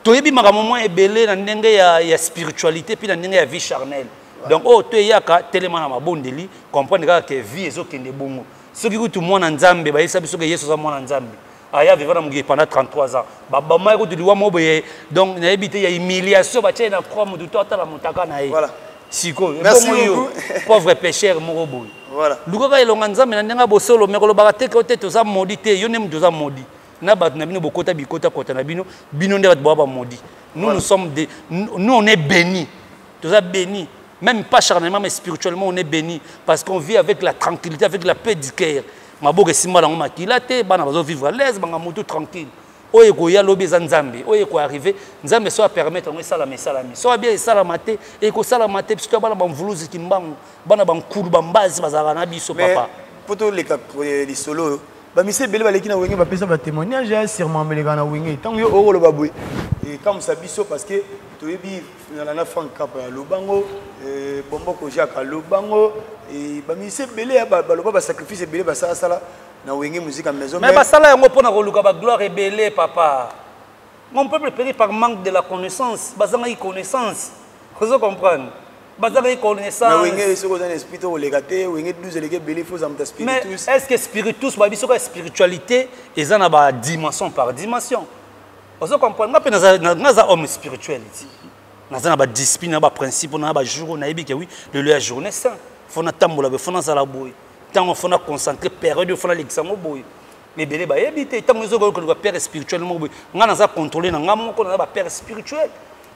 toyebi makambo mwa ebele na ndenge ya spiritualité puis na ndenge ya vie charnelle. Donc oyo toyeyaka telema na mabondeli, comprendre kaka ke vie ezokende bongo. Soki kutu mwana Nzambe, bayebisa biso ke Yesu aza mwana Nzambe, aya vivre na mokili pendant 33 ans, babama ye kutu liwa moko boye. Donc nayebi te ya humiliation batie na croix, motu to atala motaka na ye. Voilà. Sikoyo Merci ebongo yo, beaucoup. pauvre pécheur moko boye. Voilà. Lukaka elonga Nzambe na ndenge ya bosolo, me kolobaka te ke te toza maudit te, yo nde moto oza maudit. Na bato na bino bokota bikota kota na bino, bino nde bato boa ba maudit. Nous, nous sommes des, nous, nous, on est bénis. Toza bénis. Même pas charnellement, mais spirituellement, on est bénis. Parce qu'on vit avec la tranquillité, avec la paix du cœur. Maboko esimba nango makila te, bana bazo vivre à l'aise, banga motu tranquille. Oyo ekoya lobi eza Nzambe, oyo ekoarrive, Nzambe so apermettre yango esalama, esalami. So abia esalama te, ekosalama te, biso toya bana bamvuluzi kimbangu, bana bankulu, bambazi bazalaka na biso, Mais papa. po toleka lisolo oyo, bamisi ebele baleki na Wenge bapesa batémoignage ya sûrement beleka na Wenge. Ntango yo okoloba boye ekamwisa biso, parce que toyebi nalanda Frank Kapa ya lobango, Bomboko Jacques alobango, bamisi ebele ya baloba basacrifice ebele basalasala na Wenge Musique ya Maison. Mais Mère. basala yango mpona koluka bagloire ebele, papa. Mon peuple périt par manque de la connaissance. Bazangaki connaissance. Ozo comprendre? Bazangaki connaissance. Na Wenge soki oza na esprit to koleka te, Wenge 12 eleki ebele, faut ozala moto ya Mais spiritus. est-ce que spiritus, bayebi soki ya spiritualité eza na badimension par dimension? Ozo comprendre? Nga mpe naza homme spirituel ti. Naza na badiscipline, na baprincipe, na bajour oyo nayebi ke oui, lelo ya journée saint, fo natambola boye, fo nazala boye, ntango fo na concentré, période oyo fo nalekisa yango boye. Ebele bayebi te ntango ezokoluka père spirituel moko boye. Nga naza contrôlé na nga moko, naza bapère spirituel.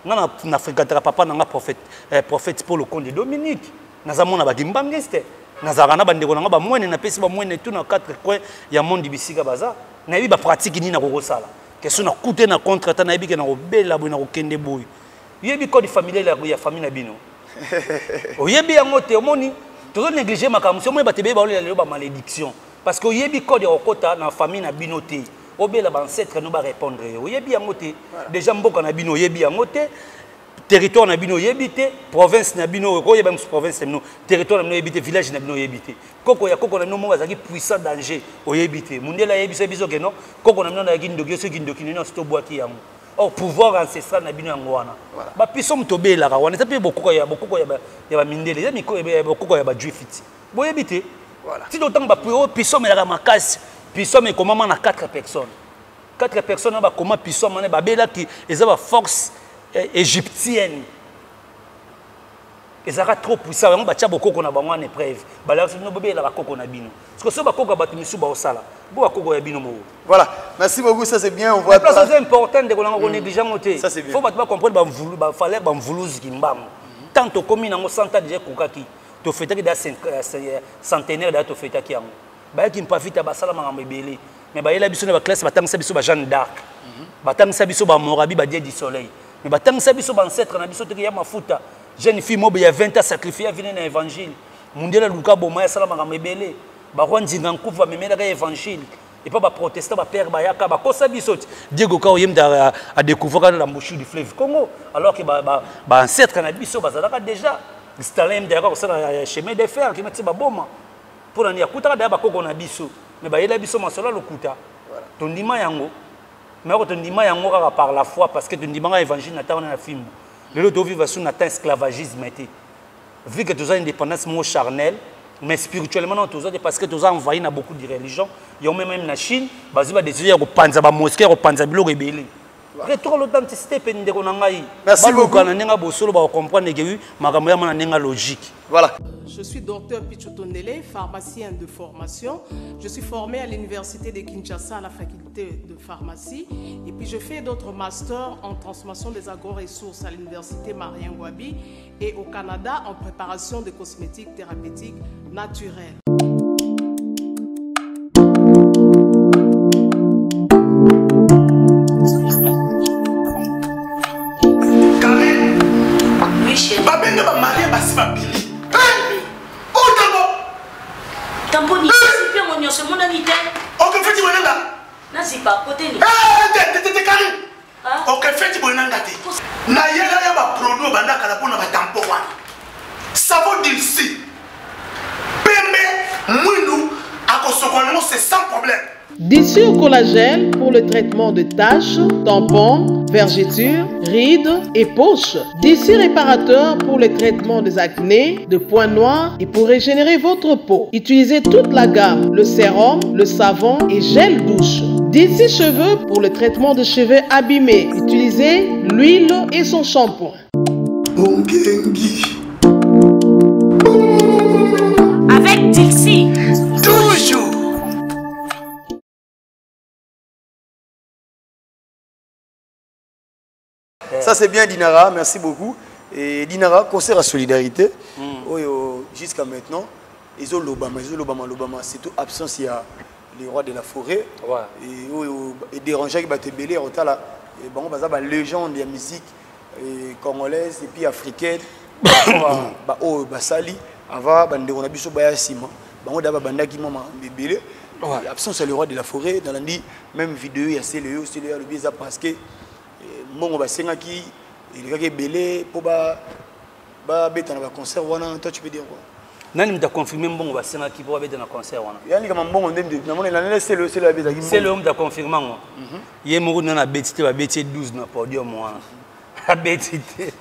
Nga na fréquentaka papa na nga prophète Paul Konde Dominique. Naza mona bakimbangiste, nazalaka na bandeko na nga bamwene, napesi bamwene tout na quatre coins ya monde bisika baza. Nayebi bapratique nini nakokosala ke so nakute na contre ata nayebi ke nakobela boye, nakokende boye. Oyebi code familial ya famille na bino, oyebi yango te. Omoni tozo néglige makambo mosusu. Omoni bato ebele baolela lelo bamalédiction parce que oyebi code ya kokota na famille na bino te, obela bancêtre no barépondre yo, oyebi yango te. Déjà mboka na bino oyebi yango te, territoire na bino oyebi te, province na bino okoyeba mosusu, province na bino, territoire na bino oyebi te, village na bino oyebi te, koko ya koko na bino moko azalaki puissant danger oyebi te. Mondele ayebisa biso ke non, koko na bino azalaki ndoki, yo soki ndoki nyonso tobwaki yango. Or pouvoir ancestral na bino yango wana bapiso moto obelaka wana eza mpe bokoko ya bamindele, eza bokoko ya bajuif ti boyebi te. Ti totanga oyo pisom elaka makasi, pisom ekomama na 4 personnes, 4 personnes oyo bakoma pisom wana babelaki eza baforce égyptienne, ezalaka trop puissant. Yango batia bokoko na bango wana épreuve, balakisi bino bobela bakoko na bino. Parce que soki bakoko ya bato misusu baosala bo bakoko ya bino moko. Voilà, merci beaucoup, ça c'est bien, on voit. Place c'est important de kolanga ko négliger yango te. Ça c'est bien. Faut bato ba comprendre bamvulu, bafaleur bamvuluzi kimbangu. Tant tokomi nango 100 ans déjà ekokaki, tofetaki da centenaire da tofetaki yango. Bayaki mpavita basala makambo ebele, mais bayela biso na baclasse, batangisa biso ba Jeanne d'Arc, batangisa biso bamorabi, badie du soleil, mais batangisa biso bancêtre na biso teke ya mafuta. Jeune fille mobe ya 20 ans sacrifié avine na évangile, mundele aluka boma ya asala makambo ebele. Baroi Nzinga Nkuvu bamemelaka évangile epa baprotestant, bapère bayaka bakosa biso ti Diego Kao ye mutu adécouvraka l'embouchure du fleuve Congo, alors que baancêtre na biso bazalaka déjà. Stalin mdayaka kosala chemin de fer kima ti baboma mpo na nini akutaka daya bakoko na biso me bayela biso masolo ya lokuta tondima yango me ako tondima yango kaka par la foi parce que tondimaka évangile na ntango na fimbu lelo tovivre su na temps esclavagisme te vu que toza indépendance moko charnel mais spirituellement non toza te parce que toza envahi na beaucoup de religion yango meme meme na chine bazwi badesizio ya kopanza bamosquée ya kopanza biloko ebele retour à l'authenticité mpe ndeko na ngai baluka na ndenge ya bosolo bakocomprendre ke makambo ya mana ndenge ya logique voilà Je suis docteur Pichotondele, pharmacien de formation. Je suis formé à l'université de Kinshasa à la faculté de pharmacie. Et puis je fais d'autres masters en transformation des agro-ressources à l'université Marien Ngouabi et au Canada en préparation de cosmétiques thérapeutiques naturels. Babenga ba marie basi babimi. Otango. Tamponi, zipi yango nyonso emonani te. Okefeti boye nanga. Nazipa kote ni. Te te te Karine. Okefeti boye nanga te. Nayela yo ba produit obanda kala mpona ba tampon wana. Savon Dilsi. Pembe mwindu akosokola yango c'est sans problème. Dissure collagène pour le traitement de taches, tampons, vergetures, rides et poches. D'ici réparateur pour le traitement des acnés, de points noirs et pour régénérer votre peau. Utilisez toute la gamme, le sérum, le savon et gel douche. D'ici cheveux pour le traitement de cheveux abîmés. Utilisez l'huile et son shampoing. Avec Dixie. Toujours. Ça c'est bien Dinara, merci beaucoup. Et Dinara, concert à solidarité, mm. Oyo, jusqu'à maintenant, ils ont l'Obama, ils ont l'Obama, l'Obama, c'est tout absence, il y a les rois de la forêt. Ouais. Et oyo, et dérangeant qui bat belé, otala, et bon, baza ba légende ya musique et congolaise et puis africaine. ba oyo basali avant bandeko na biso baya nsima bango da babandaki mwa makambo ebele absence ya le roi de la forêt nalandi même video ya seleyo seleyo alobi eza parce que mbongo basengaki elekaki ebele mpo babeta na baconcert wana toi tu peux dire quoi nani moto aconfirme mbongo basengaki mpo babeta na concert wana yani kama mbongo nde namoni nanene seleyo seleyo abetaki seleyo moto aconfirme yango ye moko nani abeti te babeti ye 12 na podium wana abeti te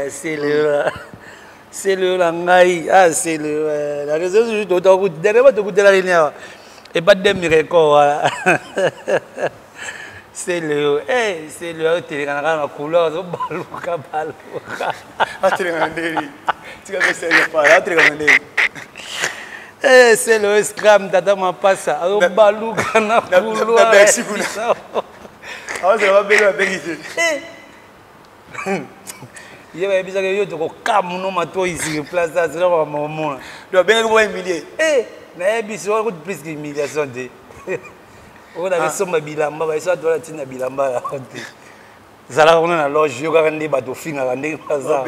seleyo seleyo na ngai ah seleyo na réseau sociaux dernièrement tokutelaki ni awa epa demi record wana seleyo eh seleyo azotelekana kaka na couleur azobaluka baluka atelekana ndeni tika pesele atelekana ndeni Eh, seleyo scram tata mapasa azobaluka na couloir azala babeli babengi te ye bayebisaka yo tokokamuno matoi sur place azela bamomona babengaki bo humilie nayebisi wana kutu plus que humiliation te oyo nakesomba bilamba bayeso bato wana ntina bilamba yango te zalaka kuna na loge yo kaka nde bato ofingaka ndenge baza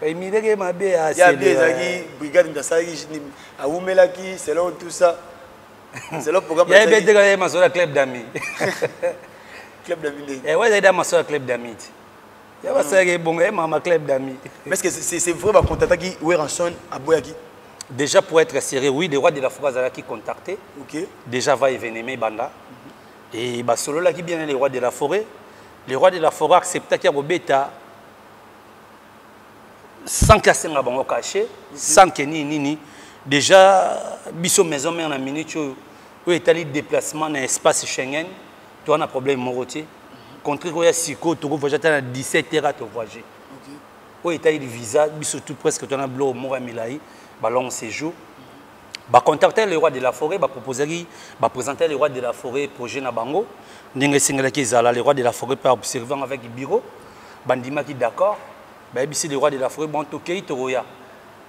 bahumilieke mabe ezalaki brigade moto asalaki awumelaki selon tout ça selon programme yayebi ete kaka ye masolo ya club d'ami club d'ami ndenge eh, ouais ezali da masolo ya club d'ami te ya basalaki ebongo ye mama club d'ami mais est-ce que c'est vrai bacontataki Werrason aboyaki déjà pour être sérieux oui le roi de la forêt azalaki contacté okay. déjà va événement banda mm -hmm. et basololaki bien le roi de la forêt le roi de la forêt acceptaki ya kobeta sans que asenga bango caché sans que nini nini déjà biso maison mère na minute oyo oyo etali déplacement na espace Schengen toza na problème moko te contraire oyo ya sikoyo tokovoyage ata na 17 heures atovoyage oyo etali visa biso tout presque toza na biloko moko ya milai balong séjour bacontacte le roi de la forêt baproposaki baprésente le roi de la forêt projet na bango ndenge esengelaki ezala le roi de la forêt mpe observe yango avec bureau bandimaki d'accord bayebisi le roi de la forêt bon tokei tokoya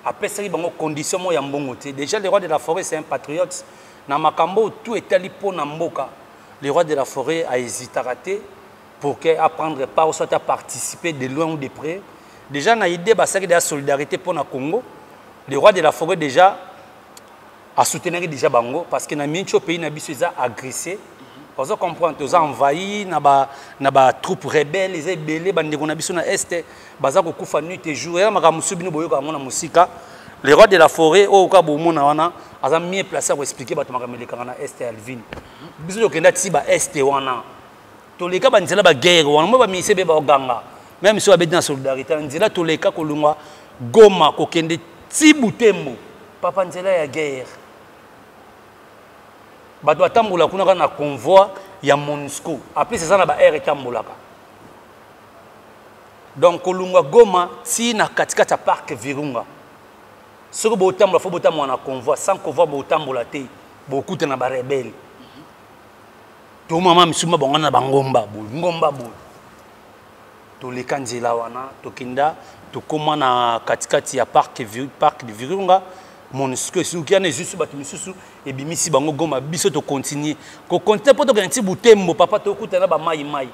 apesaki bango condition moko ya mbongo te déjà le roi de la forêt c'est un patriote na makambo oyo tout etali mpo na mboka le roi de la forêt ahésitaka te pour que aprendre part ou soit aparticiper de loin ou de près déjà na idée basalaki deja solidarité mpo na congo le roi de la forêt déjà asoutenaki déjà bango parce que na minti oyo pays na biso eza agressé. Ozo comprendre, toza envahi na ba na ba troupe rebelle eza ebele bandeko na biso na est baza kokufa nuit et jour. Ya makambo mosusu bino boyoka yango na mosika. Le roi de la forêt oyo ka bomona wana aza mieux placé ya koexpliquer bato makambo elekaka na est ya Alvine. Biso tokenda ti ba est wana. Toleka ba nzela ba guerre wana mo ba ministère be ba oganga. Même so abeti na solidarité na nzela toleka kolongwa Goma kokende ti Butembo. Papa nzela ya guerre. Bato batambola kuna kaka na convoi ya MONUSCO. En plus eza na ba air etambolaka. Donc kolongwa Goma ti na katikati ya parc Virunga. Soki botambola faut botambola na convoi, sans convoi botambola te, bokuta na ba rebelle. To mama misuma bango na bangomba boye, ngomba boye. Toleka nzela wana, tokenda, tokoma na katikati ya parc de Virunga. MONUSCO esuki wana ezwi bato misusu ebimisi bango Goma, biso tokontinue. Kokontinue mpo tokende ti Butembo, papa tokutana ba mai mai.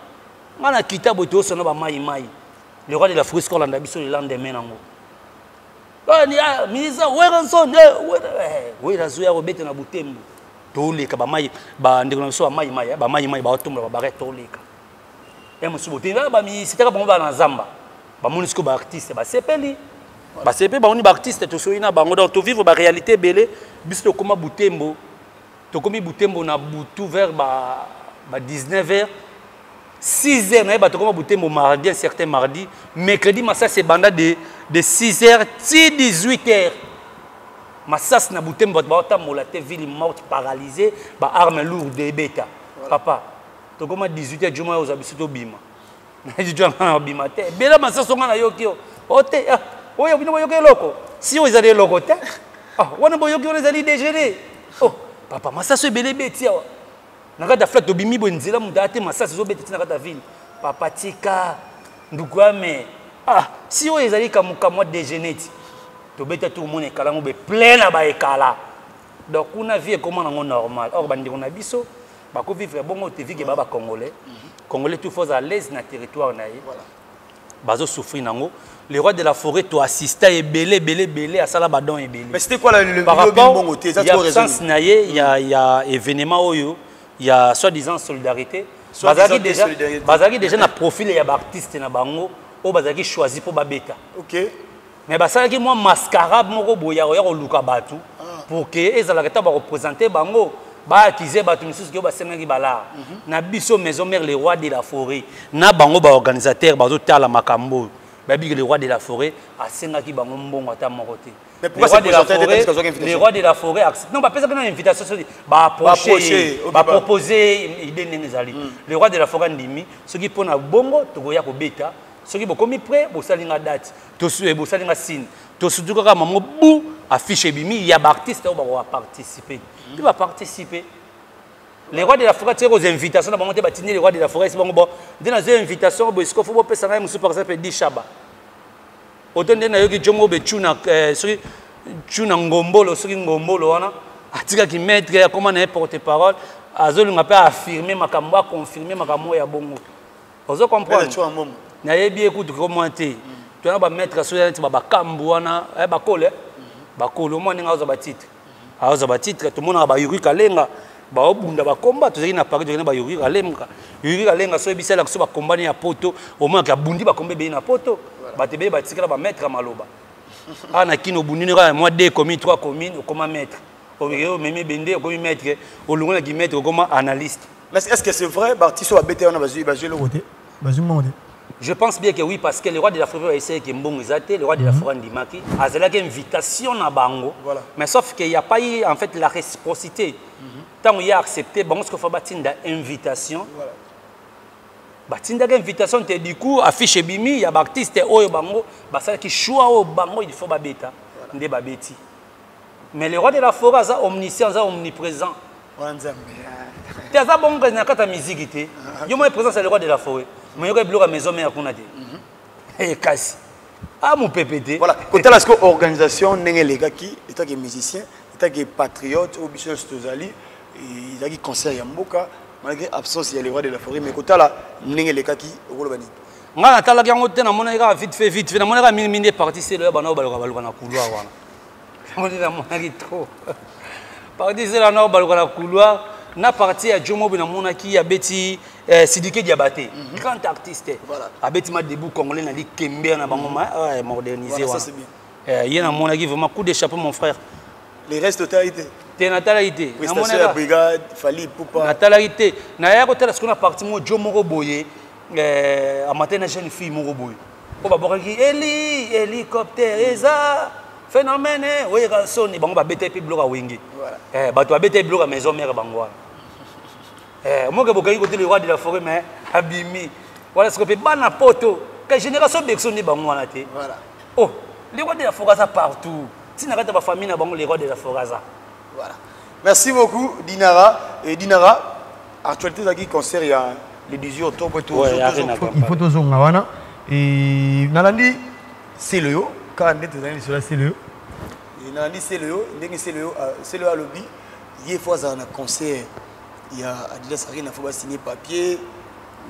Nga na kita boye tozosana ba mai mai. Le roi de la forêt kolanda biso le lendemain nango. Ah, ministre Werrason, Werra azoya kobeta na Butembo. Toleka ba mai, ba ndeko na biso ba mai mai, ba mai mai ba otombola ba barre toleka. Ya mosusu bote, ba ministre bango ba na zamba. Ba MONUSCO ba artiste ba sepeli. Ba sepeli ba oni ba artiste tosoyi na bango donc to vivre ba réalité belé biso tokoma Butembo. Tokomi Butembo na butu vers ba dix-neuf heures. 6 heures, na tokoma Butembo mardi, un certain mardi, mercredi masasi ebanda de 6 heures ti 18 heures. Masasi na Butembo bato baotambola te, ville morte paralysée, ba armes lourdes ebeta. Papa, tokoma 18 heures, juma oza biso tobima. Na juma na bima te. Bela masasi nga na yoki yo. Ote, ah, oyo bino boyoki eloko. Si oyo ezali eloko te. Ah, wana boyoki wana ezali déjeuner. Oh, papa, masasi ebele beti awa. Na kati ya flat tobimi boye nzela moto ate masasi ezobeta ti na kati ya ville. Papa tika nduku ame. Ah, si oyo ezali kamukamwa déjeuner ti. Tobeta tout mona ekala ngo be plein na ba ekala. Donc kuna vie ekoma nango normal. Or bandeko na biso bako vivre bongo te vie ke ba ba congolais. Congolais tout faut à l'aise na territoire na ye. Bazo souffrir nango. Le roi de la forêt to assista ebele ebele ebele asala ba don ebele. Mais c'était quoi le Par lobby rapport, mbongo te, ça, il y a tu as raison. absence na ye, il y a événement oyo, il y a soi-disant solidarité. Soi-disant Bazaki déjà, solidarité. bazaki déjà na profil ya ba artiste na bango oyo bazaki choisi pour ba beta. Mais basalaki mwa mascarade moko boye ya koluka bato pour que ezalaka ta ba représenter bango, ba accuser bato misusu ke basengaki balar. Na biso maison mère le roi de la forêt na bango ba organisateur bazotala makambo oyo. Bayebi ke le roi de la forêt asengaki bango mbongo ata moko te. Mais pourquoi Le roi c'est de la présenté forêt, parce qu'ils ont une le roi de la forêt accepte. Non, bapesaki na invitation soki ba approcher, Ba approcher, ok, ba ba proposer idée ndenge ezali. Le roi de la forêt andimi, soki mpona bongo tokoya kobeta, soki bokomi prêt, bosali nga date, tosu, bosali nga signe. Tosutu kaka mamo bu affiche ebimi ya ba artiste oyo bakoka participer. Puis ba participer. Le roi de la forêt tire aux invitations na bango te batindi le roi de la forêt, c'est bango bon. Nde na zo invitation bo esiko fo bopesa ngai mosusu par exemple di Shaba. Oto nde nayoki jongo be tuna soki tuna ngombolo, soki ngombolo wana atikaki maître ya koma na ye porte-parole, azolinga pe affirmer makambo, a confirmer makambo ya bongo. Ozo comprendre? Maître Chua Mbombo. Nayebi ye kutu komwa te. Tona ba maître soki neti ba bakambu wana, bakole, bakole, omwa ndenge azoza ba titre. Azoza ba titre, tomonaka ba Yuri Kalenga, ba obunda ba komba, tozalaki na Paris, tozalaki na ba Yuri Kalenga. Yuri Kalenga soki bisalaka so ba komba ne ya poto, omonaka abundi ba komba ebele na poto. Bato ebele batikala ba maître ya maloba. Ah, na Kino obundi ne kaka mwa 2 communes, 3 communes, okoma maître. Oyo omemi bende, okomi maître, olongoli na ki maître, okoma analyste. Mais est-ce que c'est vrai, ba artiste oyo babeta wana bazwi eloko te? Bazwi mbongo te? Je pense bien que oui, parce que le roi de la forêt a essayé que mbongo eza te, le roi de la forêt andimaki, azalaki invitation na bango. Mais sauf qu'il n'y a pas eu en fait la réciprocité. Tant qu'il a accepté, bon, ce qu'il faut batinda invitation. Batinda invitation te, du coup affiche bimi, il y a ba artiste oyo bango, basalaki choix oyo bango il faut babeta. Nde babeti. Mais le roi de la forêt aza omniscient, aza omniprésent. Wanzambe. Te aza bongo na kati ya musique te. Yo moi présence le roi de la forêt. Mais yoka biloko ya maison mère kuna te. Eh kasi. Ah mon pépé te. Voilà, kotala ce que organisation ndenge elekaki, étant que musicien, étant que patriote au biso tozali, ezalaki concert ya mboka malgré absence ya le roi de la forêt, mais kotala ndenge elekaki okoloba nini? Nga natalaki yango te, namonaki kaka vite fait, vite fait, namonaki kaka mingi mingi parti selo ya bana oyo baluka baluka na couloir wana. Namonaki namonaki trop. Parti selo wana oyo baluka na couloir, Na partie ya Jomo namonaki abeti eh, Sidike Diabaté, grand artiste. Voilà. Abeti ma debout congolais na likembe na bango ma ouais, modernisé Voilà, ça wana. c'est bien. Eh, ye namonaki vraiment coup de chapeau mon frère. Les restes otali te. Te natalaki te. Prestation ya brigade Fally Ipupa. Natalaki te. Naya kotala sikoyo na partie moko jo moko boye eh, amate na jeune fille moko boye oyo babwakaki eli hélicoptère eza phénomène oyeka soni bango babetaki mpe biloko ya wenge. Eh, bato babetaki biloko ya maison mère bango wana. Eh, moke bokangi kote le roi de la forêt mais abimi wana sikoyo mpe bana poto ka génération berso nde bango wana te. Voilà. Oh, le roi de la forêt aza partout ntina kati ya bafamille na bango le roi de la forêt aza. Voilà. Merci beaucoup Dinara. Et Dinara, actualité qui concert il y a le 18 octobre tout Ouais, Arena il faut tozonga wana et nalandi Seleyo ka ndete ezali lisolo ya Seleyo. Et nalandi Seleyo ndenge Seleyo Seleyo alobi ye faut azala na concert ya Adidas Arena faut ba signer papier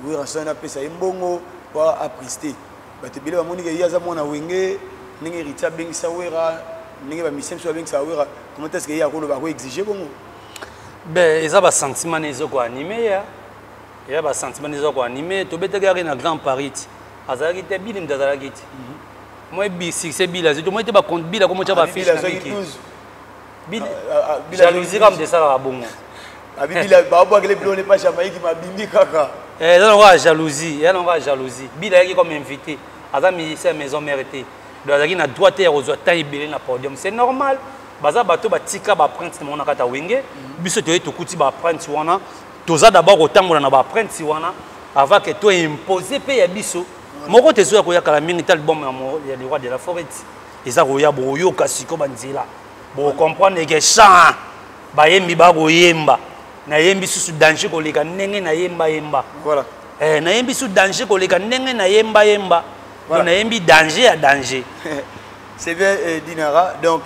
Werrason apesa ye mbongo po aprester bato ebele bamoni ke ye aza mwana wenge ndenge héritier abengisa Wera ndenge bamisien biso babengisa Wera, comment est-ce que ye akoloba akoexige bongo? Ben eza basentiment na eza koanime ya eza basentiment na eza koanime. Tobetaki yaki na Grand Paris ti azalaki te bili moto azalaki te moi bi succès bili azwi to moi te bila komotya bafiche na miki jalousie kaka moto esalaka bongo. Babwakele biloko ne pa Jamaïque mabimbi kaka. Eza nango ya jalousie, eza nango ya jalousie. Bila ayaki comme invité, aza musicien ya maison mère te, donc azalaki na droit te ya kozwa temps ebele na podium. C'est normal, baza bato batika baapprenti na bango na kati ya wenge. Biso toye tokuti baapprenti wana, toza d'abord kotambola na baapprenti wana avant ke to impose mpe ya biso moko te. Ezoya koya kala mingi te album ya le roi de la forêt eza koya, boyoka siko banzela bocomprendre ke chant bayembi bakoyemba. Nayembi susu danger koleka ndenge nayembayemba. Voilà. Eh, nayembi su danger koleka ndenge nayembayemba. Voilà. Donc nayembi danger ya danger. C'est bien Dinara. Donc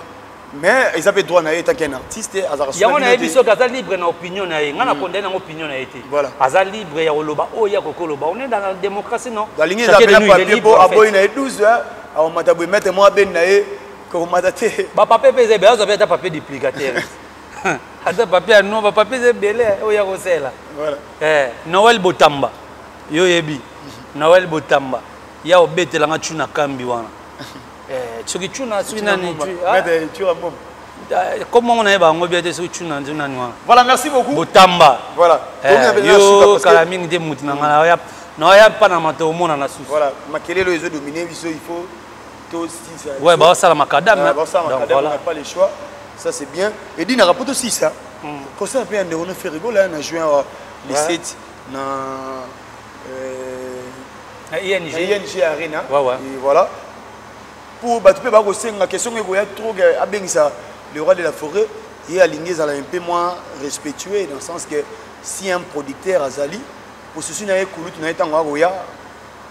mais eza mpe droit na ye tant qu'un artiste azalaka. Yango nayebi soki aza libre na opinion na ye, ngai nakondani nango opinion na ye te. Voilà. Aza libre ya koloba oyo ya kokoloba, on est dans la démocratie, non? Alingi eza Chacun de mpe nous, na il est papier libre, mpo en fait. aboyi na ye 12 akomata boye maître moko abeni na ye komata te. Bapapier mpe eza ebele, azwa mpe ata papier duplicateur, ata papier ya no bapapier eza ebele oyo ya kosela. Voilà. Eh, Noël Botamba, yo oyebi Noël Botamba ya obetelanga tuna kambi wana. Eh, soki tuna soki nani Maître Tshura Mboma. Komongo nayeba yango bia te soki tuna nzu nani wana. Voilà, merci beaucoup. Botamba. Voilà. Eh, yo kala mingi te mutu na ngai naoya mpa na mato omona na susu. Voilà, makelelo ezo dominer biso, il faut tosisa. Ouais, baosala makadame. Baosala Donc, makadame, voilà. on n'a pas le choix. Ça c'est bien. Et Dinara po tosisa concert mpe ya ndeko no Ferre Gola na juin awa, le 7 na Na ING. Na ING Arena. Ouais. Et voilà pour bato mpe bakosenga question ekoya trop ke abengisa le roi de la forêt. Ye alingi ezala un peu moins respectueux dans le sens que si un producteur azali posusu na ye kulutu na ye ntango akoya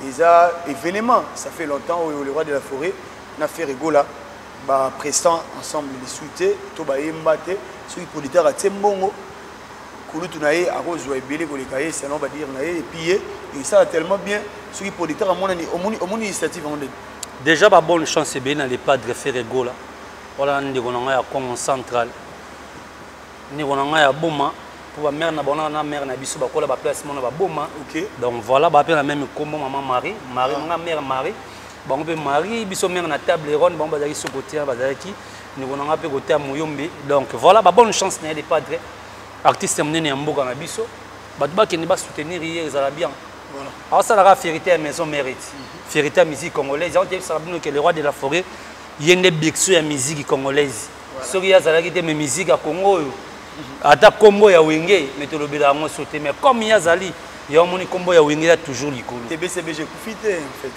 eza événement. Ça fait longtemps oyo le roi de la forêt na Ferre Gola baprestant ensemble lisu te to bayemba te. Soki producteur atie mbongo, kulutu na ye akozwa ebele koleka ye selon badire na ye. Et puis ye esala tellement bien soki producteur amonani omoni initiative yango ndenge. Déjà ba bonne chance ebele na le padre Ferre Gola wana, ndeko na ngai ya Congo Central, ndeko na ngai ya Boma, mpo bamare na bango na mare na biso bakola baplace mona baboma. Donc voilà, bape na même kombo mama Marie Marie nga mare Marie, bango mpe Marie, biso mare na table ronde, bango bazalaki so kote bazalaki ndeko na ngai mpe kote ya Moyombe. Donc voilà, babonne chance na ye le padre, artiste ya monene ya mboka na biso. Bato bakende basoutenir ye, ezala bien. Aosalaka fierté ya maison mérite, fierté ya musique congolaise. Yango toyebisaka bino ke le roi de la forêt ye nde berceau ya musique congolaise. Soki ye azalaki te, mais musique ya Congo oyo ata kombo ya wenge mais tolobela yango so te, mais comme ye azali ya omoni kombo ya wenge eza toujours likolo. Te BCBG ekufi te en fait.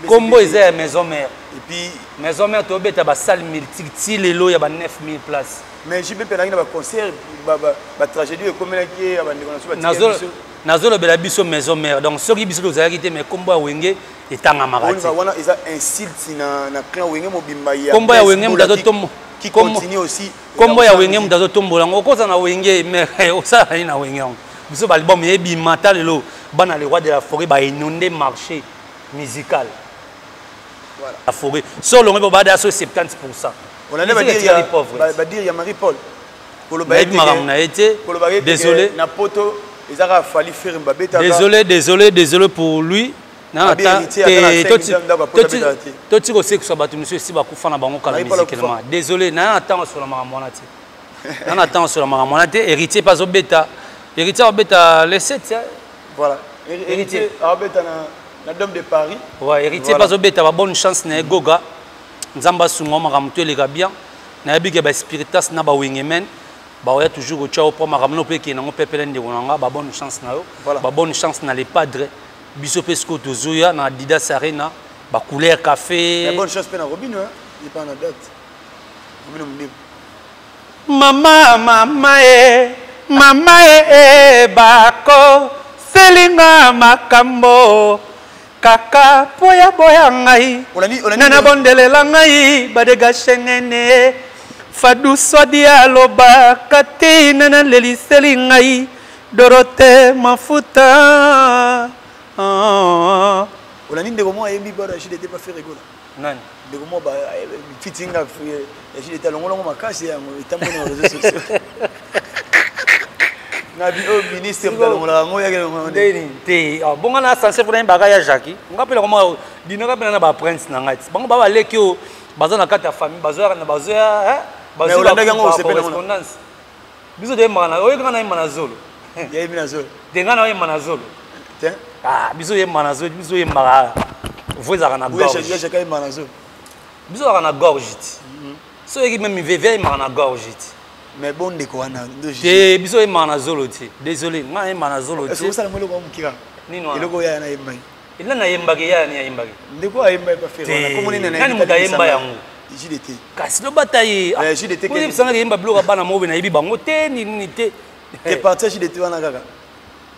Kombo eza ya maison mère. Et puis maison mère tobeta basalle multique ti lelo ya ba 9000 places. Mais JB mpe azalaki na baconcert, batragédie ekomelaki ye ya bandeko na so. Biso nazolobela biso maison mère, donc soki biso tozalaki te, mais kombo ya wenge etangamaka te. Wana eza insulte na clan wenge mobimba ya Kombo ya wenge moto azotombo qui continue aussi. Kombo ya wenge moto azotombola yango, okoza na wenge mais osala nini na wenge yango? Biso baalbum ebima ta lelo, bana le roi de la forêt bainonde marché musical. Voilà. La forêt so olongo mpo bada so 70. On allait badire ya Marie Paul. Nayebi makambo na ye te. Désolé. Na poto ezaka Fally Ferre babetaka. Désolé, désolé, désolé pour lui. Toti kosekisa bato mosusu esi bakufa na bango kala musicalement. Désolé, na na ntango osola makambo wana te. Na na ntango osola makambo wana te. Héritier mpe azobeta. Héritier azobeta le 7. Voilà. Héritier azobeta na Dome de Paris. Ouais, héritier mpe azobeta ba bonne chance na ye Goga. Nzambe asunga makambo to eleka bien. Nayebi ke ba spiritas na ba wengemen baoya toujours kotya yo mpo makambo no mpe ekende nango pepele ndeko na nga ba bonne chance na yo. Ba bonne chance na le padre. Biso mpe sikoyo tozoya na Adidas Arena ba couleur café. Mais bonne chance mpe na Robino, hein. Il est pas na date. Robino Mundibu. Mama, mama e, mama e, e bako selinga makambo kaka po ya boya ngai nana bondelela ngai badegashe ngene fadu swadi alobaka te nana leliseli ngai Dorothée Mafuta. Olandi ndeko moko ayembi bado ya JDT pa Ferre Gola. Nani? Ndeko moko ba fitinga ya JDT alongolongo makasi yango etamboli na réseaux sociaux. Na bi oyo ministre moto alongolaka yango yaki alongolaka ndeni te. Bonga na ascenseur kuna yembaka ya Jackie. Nga mpe nakoma dinaka mpe na ba prince na ngai. Bango ba baleki oyo baza na kati ya famille bazoya na bazoya bazoya olandaki yango osepela correspondance. Biso toyembaka na oyoki nga nayemba na zolo. Yayembi na zolo. Te nga nayemba na zolo. Te. Ah biso yemba na zolo, biso yembaka voix ezalaka na gorge. Ya Jacques ayemba na zolo. Biso ezalaka na gorge ti. So oyeki même veve ayembaka na gorge ti. Mais bon ndeko wana te biso oyembaka na zolo te. Désolé, nga nayemba na zolo te. Est-ce que osala ngo eloko ya mokira? Nini wana? Eloko ya nayemba. Ela nayembaki ya ni ayembaki. Ndeko ayemba pa Ferre wana. Komoni nani nani moto ayemba yango? JDT. Kasi lobata ye. JDT. Oyebisanga yemba biloko ya bana moko nayebi bango te nini nini te. Te parti ya JDT wana kaka.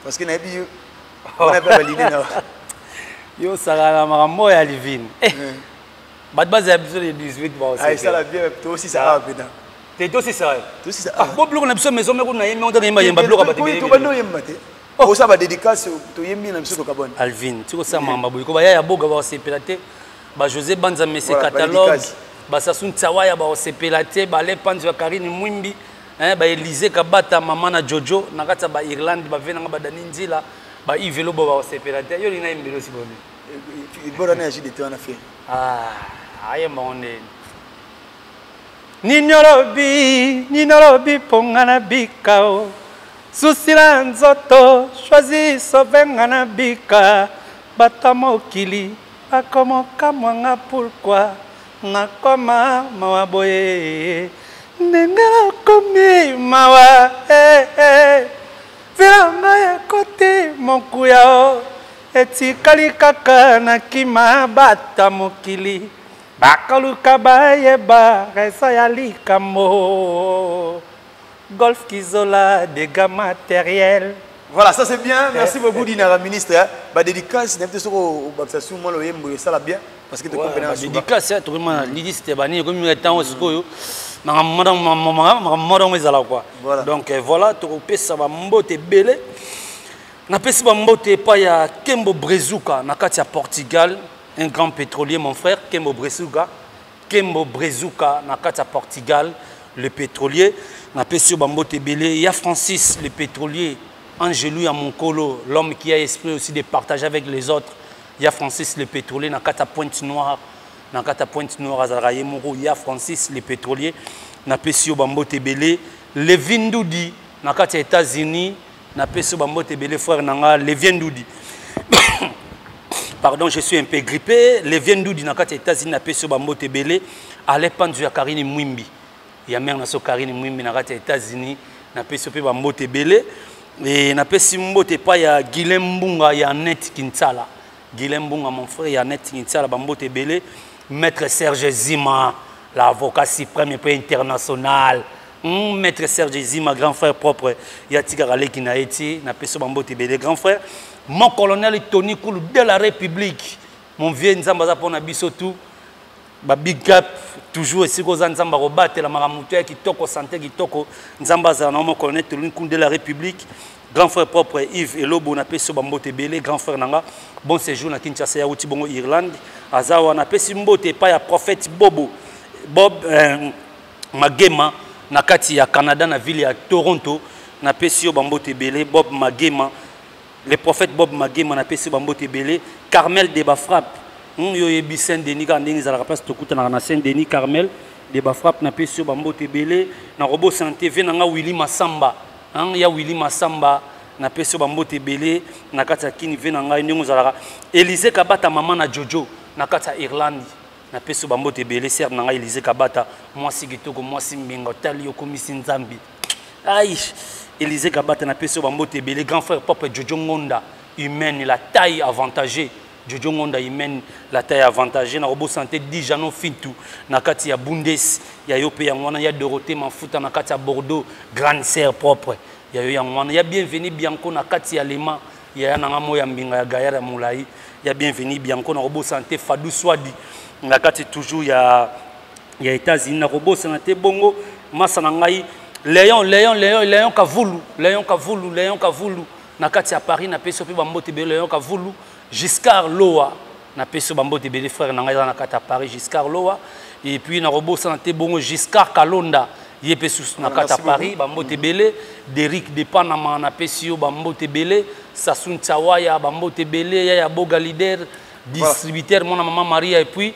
Parce que nayebi yo. Wana pe balide na. Yo osakana makambo ya Livine. Eh. Bato bazala biso le 18 ba osepela. Esala bien tosisaka mpenza. Te tosisaka. Tosisaka. Ah, bo biloko na biso maison moko na yembi onta yemba yemba biloko ya bato ebele. Tobandi oyemba te. Osala ba dédicace toyembi na biso tokabwani. Alvin, tiko sala makambo boye ko ba yaya boga ba osepela te. Ba José Banza Mese catalogue, ba Sassou Nsawaya ba osepela te, ba Le Panzo ya Karine Mwimbi, hein, ba Élysée Kabata mama na Jojo na kati ya ba Irlande ba venanga ba Dani Nzila, ba Yves Lobo ba osepela te. Yo lina yembelo si boni. Bora na JDT wana fe. Ah, ayemba ngo ndeni. Ninyolobi, ninyolobi ponga na bikao. Susi na nzoto, choisi sauve nga na bika. Bato mokili bakomokamwa nga pourquoi nakoma mawa boye. Ndenge nakomi mawa, eh, eh. Vila ngai ekoti mokuya o, etikali kaka na kima bata mokili. Bakoluka bayeba raison ya likambo. Golf Kizola, dégâts matériels. Voilà, ça c'est bien. Merci beaucoup, Dinara ministre. Ba dédicace, n'importe ce que baksa sous moi le yembo ça la bien parce que tu comprends ba dédicace, tu comprends liste bani comme il temps sikoyo. Makambo ezala quoi. Donc voilà, tu kopesa ba mbote ebele. Napesi ba mbote epai ya Kembo Brezuka na kati ya Portugal, un grand pétrolier mon frère Kembo Brezuka. Kembo Brezuka na kati ya Portugal, le pétrolier. Napesi yo ba mbote ebele. Ya Francis le pétrolier, Angelou ya Monkolo, l'homme qui a esprit aussi de partager avec les autres. Ya Francis le pétrolier na kati ya Pointe Noire, na kati ya Pointe Noire azalaka ye moko. Ya Francis le pétrolier, napesi yo ba mbote ebele. Lévi Ndudi na kati ya États-Unis, napesi yo ba mbote ebele frère na nga Lévi Ndudi. Pardon, je suis un peu grippé. Lévi Ndudi na kati ya États-Unis, napesi yo ba mbote ebele. Alain Panzu ya Karine Mwimbi. Ya mère na so Karine Mwimbi na kati ya États-Unis, napesi yo pe ba mbote ebele. Et napesi mbote pa ya Guilain Mbunga ya Annette Kinsala. Guilain Mbunga mon frère ya Annette Kinsala ba mbote ebele. Maître Serge Zima, l'avocat suprême et international. Maître Serge Zima, grand frère propre, ya tikaka leki na eti, napesi yo ba mbote ebele grand frère. Mon colonel Tony Koulou de la République, mon vieux Nzamba za pona biso tout. Ba big up toujours esiko za Nzamba kobatela makambo ya kitoko, santé kitoko. Nzamba za na mon colonel Tony Koulou de la République, grand frère propre Yves Elobo na peso ba mbote ebele, grand frère nanga. Bon séjour na Kinshasa ya uti bongo Irlande. Azawa na pesi mbote pa ya prophète Bobo Bob Magema Na kati ya Canada, na ville ya Toronto, napesi yo bambote ebele. Bob Magema, le prophète Bob Magema, napesi yo bambote ebele. Carmel de Bafrappe, yo oyebi Saint Denis kaka ndenge ezalaka, place tokutanaka na Saint Denis. Carmel de Bafrappe, napesi yo bambote ebele. Nakobosana te ve na nga Willy Masamba, ya Willy Masamba, napesi yo bambote ebele na kati ya Kini, ve na ngai ndenge ozalaka. Élysée Kabata, mama na Jojo na kati ya Irlande, napesi yo bambote ebele. Sere na ngai Élysée Kabata, mwasi kitoko, mwasi mbinga, otali okomisi Nzambe. Ai, Élysée Kabata, napesi yo bambote ebele. Grand frère propre Jojo Ngonda humaine, la taille avantagée, Jojo Ngonda humaine, la taille avantagée. Nakobosana te Dijano Fintu na kati ya Bundes, ya yo mpe yango wana. Ya Dorothée Mafuta na kati ya Bordeaux, grande sœur propre, ya yo yango wana. Ya Bienvenu Bianco na kati ya Lema, ya nanga mo ya mbinga ya Gayar ya molai, ya Bienvenu Bianco. Nakobosana te Fadou Swadi na kati toujours ya États-Unis. Nakobosana te bongo masa na ngai Léon, Léon, Léon, Léon Kavulu, Léon Kavulu, Léon Kavulu na kati ya Paris, napesi yo mpe bambote ebele. Léon Kavulu, Giscard Loa, napesi yo bambote ebele, frère na ngai eza na kati ya Paris, Giscard Loa. Et puis nakobosana te bongo Giscard Kalonda, ye mpe susu na kati ya Paris, bambote ebele. Derik de Panama, napesi yo bambote ebele. Sasun Tsawaya, bambote ebele. Ya Boga leader distributeur, mwana mama Maria. Et puis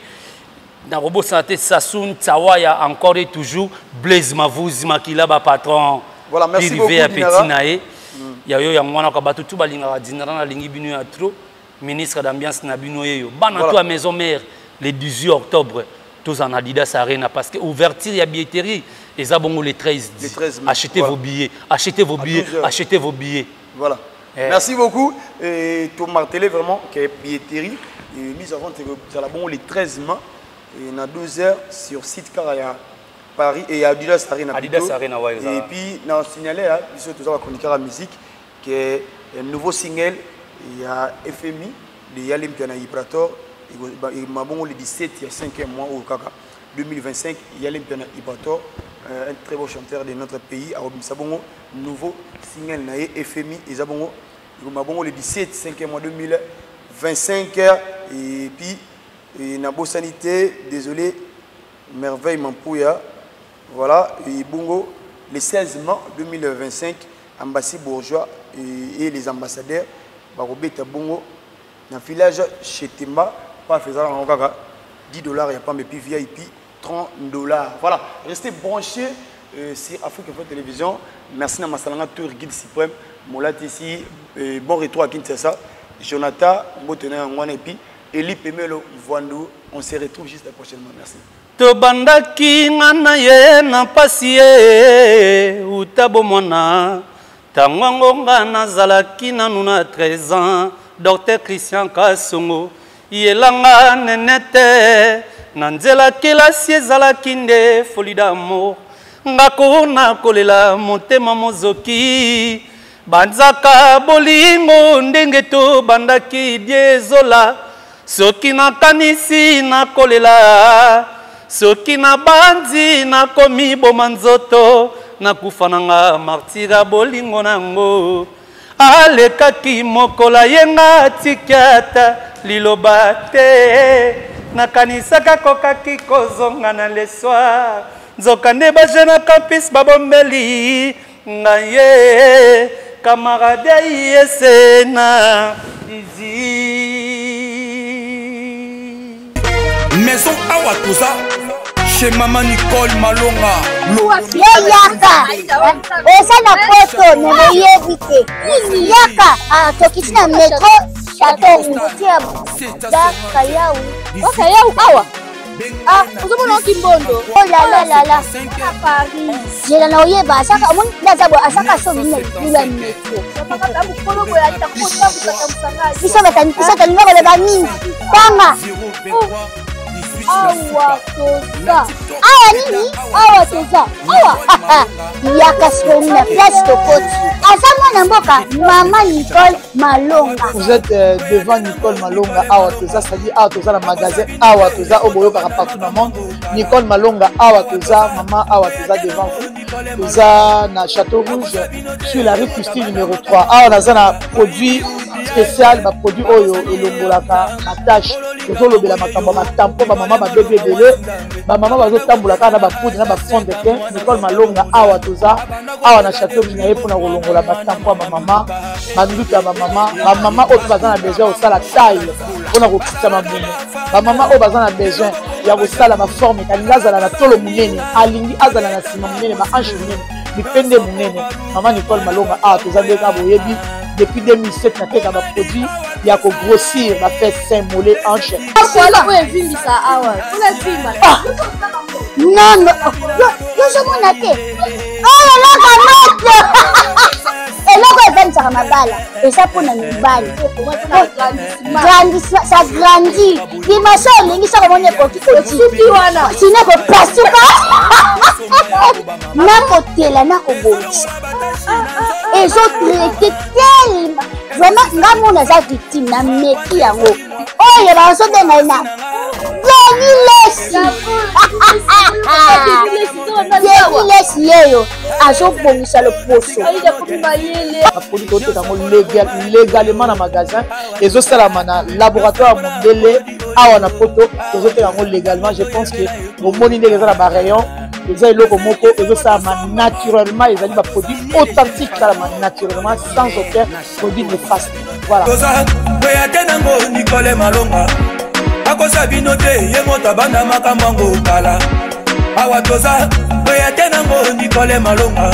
nakobosana te Sasun Tsawaya encore et toujours, Blaise Mavuzi Makila, bapatron. Voilà, merci Pirive beaucoup, ya Dinara. petit na ye, ya yo yango wana. Ka bato tu balingaka Dinara, nalingi bino ya trop. Ministre d'ambiance na bino yeyo, bana to ya maison mère, le 18 octobre toza na Adidas Arena, parce que ouverture ya billetterie eza bongo le 13. Le 13 mai. Achetez Voilà. vos billets, achetez vos À billets, 12 heures. achetez vos billets. Voilà. Eh. Merci beaucoup. Et tout martelé vraiment que billetterie et mise en vente ça la bon le 13 mai et à 12h sur site car il y a Paris et Adidas Arena. Adidas plutôt. Arena, ouais, Et ça. puis na signalé hein, biso tout ça chroniqueur à musique que un nouveau single il y a FMI de Yalem Piana Ibrator et ma bon le 17 il y a 5e mois au kaka 2025. Yalem Piana Ibrator, un très beau chanteur de notre pays, a robimisa bongo nouveau single na ye FMI eza bongo ma bongo le 17 5e mois 2025. Et puis et na bosani te, désolé, Merveille Mampouya, voilà. Et bongo le 16 mai 2025, ambassade bourgeois et les ambassadeurs bakobeta bongo na village Chetemba, pas faisant en kaka 10 $ ya pambe, puis VIP 30 $. Voilà, restez branchés sur Afrique Info Télévision. Merci na Masalanga Tour Guide Suprême Molati ici, bon retour à Kinshasa. Jonathan Mbotena Ngwana et puis Eli Pemelo Mvandu. On se retrouve juste prochainement. Merci. Tobandaki nga na ye na mpasi ye uta bomwana, ntango yango nga nazalaki nanu na 13 ans. Dr Christian Kasongo yelanga nene te na nzela kelasi ezalaki nde folie d'amour, nga kona kolela motema mozoki banzaka bolingo ndenge tobandaki diesola. Soki nakanisi nakolela, soki nabanzi nakomi boma nzoto, nakufa nanga martira bolingo nango. Alekaki mokolo ayenga atiki ata liloba te, nakanisaka kokaki kozonga na le soir, nzoka nde bajeune campus babombeli ngai ye camarade ayese na izi. Maison awa toza chez mama Nicole Malonga. Yo yaka, oza na poto me boyebi te. Yaka, tokiti na métro Château Rouge, Bakayau. Bakayau awa. Ah, ozomona oki mbondo. Oh la la la la. Na Paris. Zela na oyeba asaka omoni nde aza boye, asaka so bimi na libulu ya métro. Biso tolinga koloba mingi tanga. Awa toza. Awa nini? Awa toza awa. Yaka sikoyo na place tokoti, aza mwana mboka mama Nicole Malonga. Vous êtes devant Nicole Malonga awa toza, c'est-à-dire awa toza na magasin awa toza oyo boyokaka partout na monde. Nicole Malonga awa toza, mama awa toza devant vous. Toza na Château Rouge sur la rue Christine numéro 3. Awa naza na produit. Spécial baproduit oyo elongolaka batache. Tozolobela makambo ya batampo, bamama babebi ebele, bamama bazotambola kaka na bapoudre na bafond de teint. Nicole Malonga awa toza awa na chateau na ye mpona kolongola batampo ya bamama, banduta ya bamama, bamama oyo mpe baza na besoin ya kosala taille mpona kokitisa mabumu, bamama oyo baza na besoin ya kosala baforme, alingi azala na tolo monene, alingi azala na nsima monene, bahanche monene, mipende monene. Mama Nicole Malonga awa toza nde kaka boyebi depuis 2007 nateka baproduit ya kogrossir bafesse, sein, mollet, hanche. Oyo evimbisa awa mpona evimba. Non, yozomona te oyo eloko moto, eloko evandisaka mabala eza mpona mibali. Ça grandit dimension olingi, soki omoni ekoki osuki wana sino ekopasuka nakotela nakobongisa, ezotraite tellement vraiment. Nga mona aza victime na meki yango oyo bazobenga ye na Denis Lesi. Denis Lesi yeyo azobongisa loposo. Baproduit toteka yango légalement na magasin, ezosalama na laboratoire ya mondele awa na Poto. Tozoteka yango légalement. Je pense que omoni ndenge eza na barayon. Eza eloko moko ezosalama naturellement, ezali baproduit authentique, esalama naturellement sans aucun produit néfaste. Voilà. Toza kweya te nango Nikole Malonga akosa bino te, ye moto abanda makambo yango kala. Awa toza kweya te nango Nikole Malonga.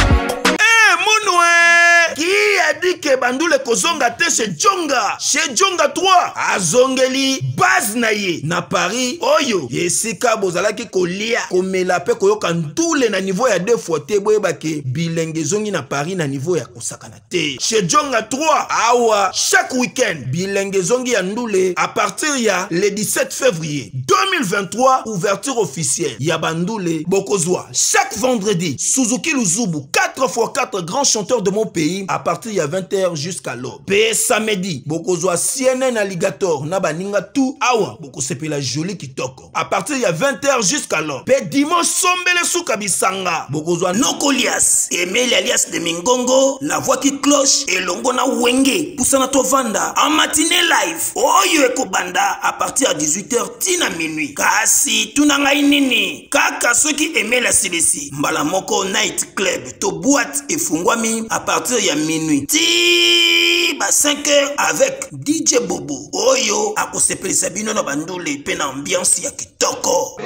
Munwe qui a dit que bandule kozonga te chez Jonga? Chez Jonga 3 azongeli base na ye na Paris, oyo esika bozalaki kolia, komela mpe koyoka ndule na niveau ya deux fois te. Boyebake bilenge ezongi na Paris na niveau ya kosakana te. Chez Jonga 3 awa, chaque week-end bilenge ezongi ya ndule. À partir ya le 17 février 2023, ouverture officielle ya bandule. Bokozwa chaque vendredi Suzuki Luzubu 4x4, grand chanteur de mon pays, à partir ya 20h jusqu'à l'aube. Pe samedi bokozwa CNN Alligator na baninga tout awa, bokosepela joli kitoko à partir ya 20h jusqu'à l'aube. Pe dimanche sombele suka bisanga, bokozwa Nokolias Emeli alias de Mingongo, la voix qui cloche, elongo na Wenge Pusana Tovanda en matinée live oyo ekobanda à partir ya 18h tina minuit. Kasi tuna ngai nini kaka soki Emeli asilisi mbala moko, night club to boîte efungwami à partir ya minuit ti ba 5 heures avec DJ Bobo oyo akosepelisa bino na bandule mpe na ambiance ya kitoko.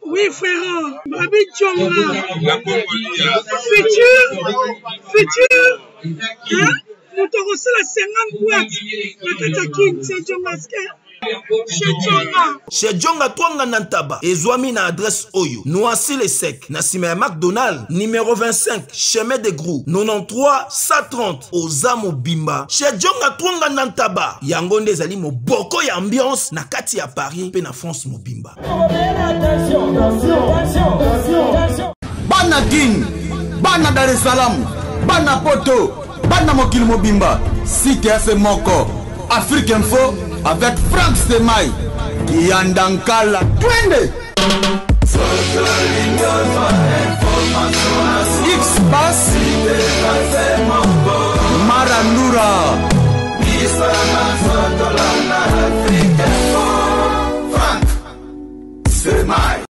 Oui, frère, Babi Djonga. Futur, futur, hein? Moto akosala 50 boîte na kati ya Kin, c'est Djonga chez Djonga. Chez Djonga Twanga na Ntaba ezwami na adresse oyo: Noisy le Sec, na nsima ya McDonald, numéro 25, chemin de Grou, 93 130. Oza mobimba chez Djonga Twanga na Ntaba. Yango nde ezali moboko ya ambiance na kati ya Paris mpe na France mobimba. Bana Kin, bana Dar es Salaam, bana Poto, bana mokili mobimba, site ya se moko, Afrique Info avec Frank Semai Kiyanda Nkala. Twende X Bass Marandura. Frank Semai.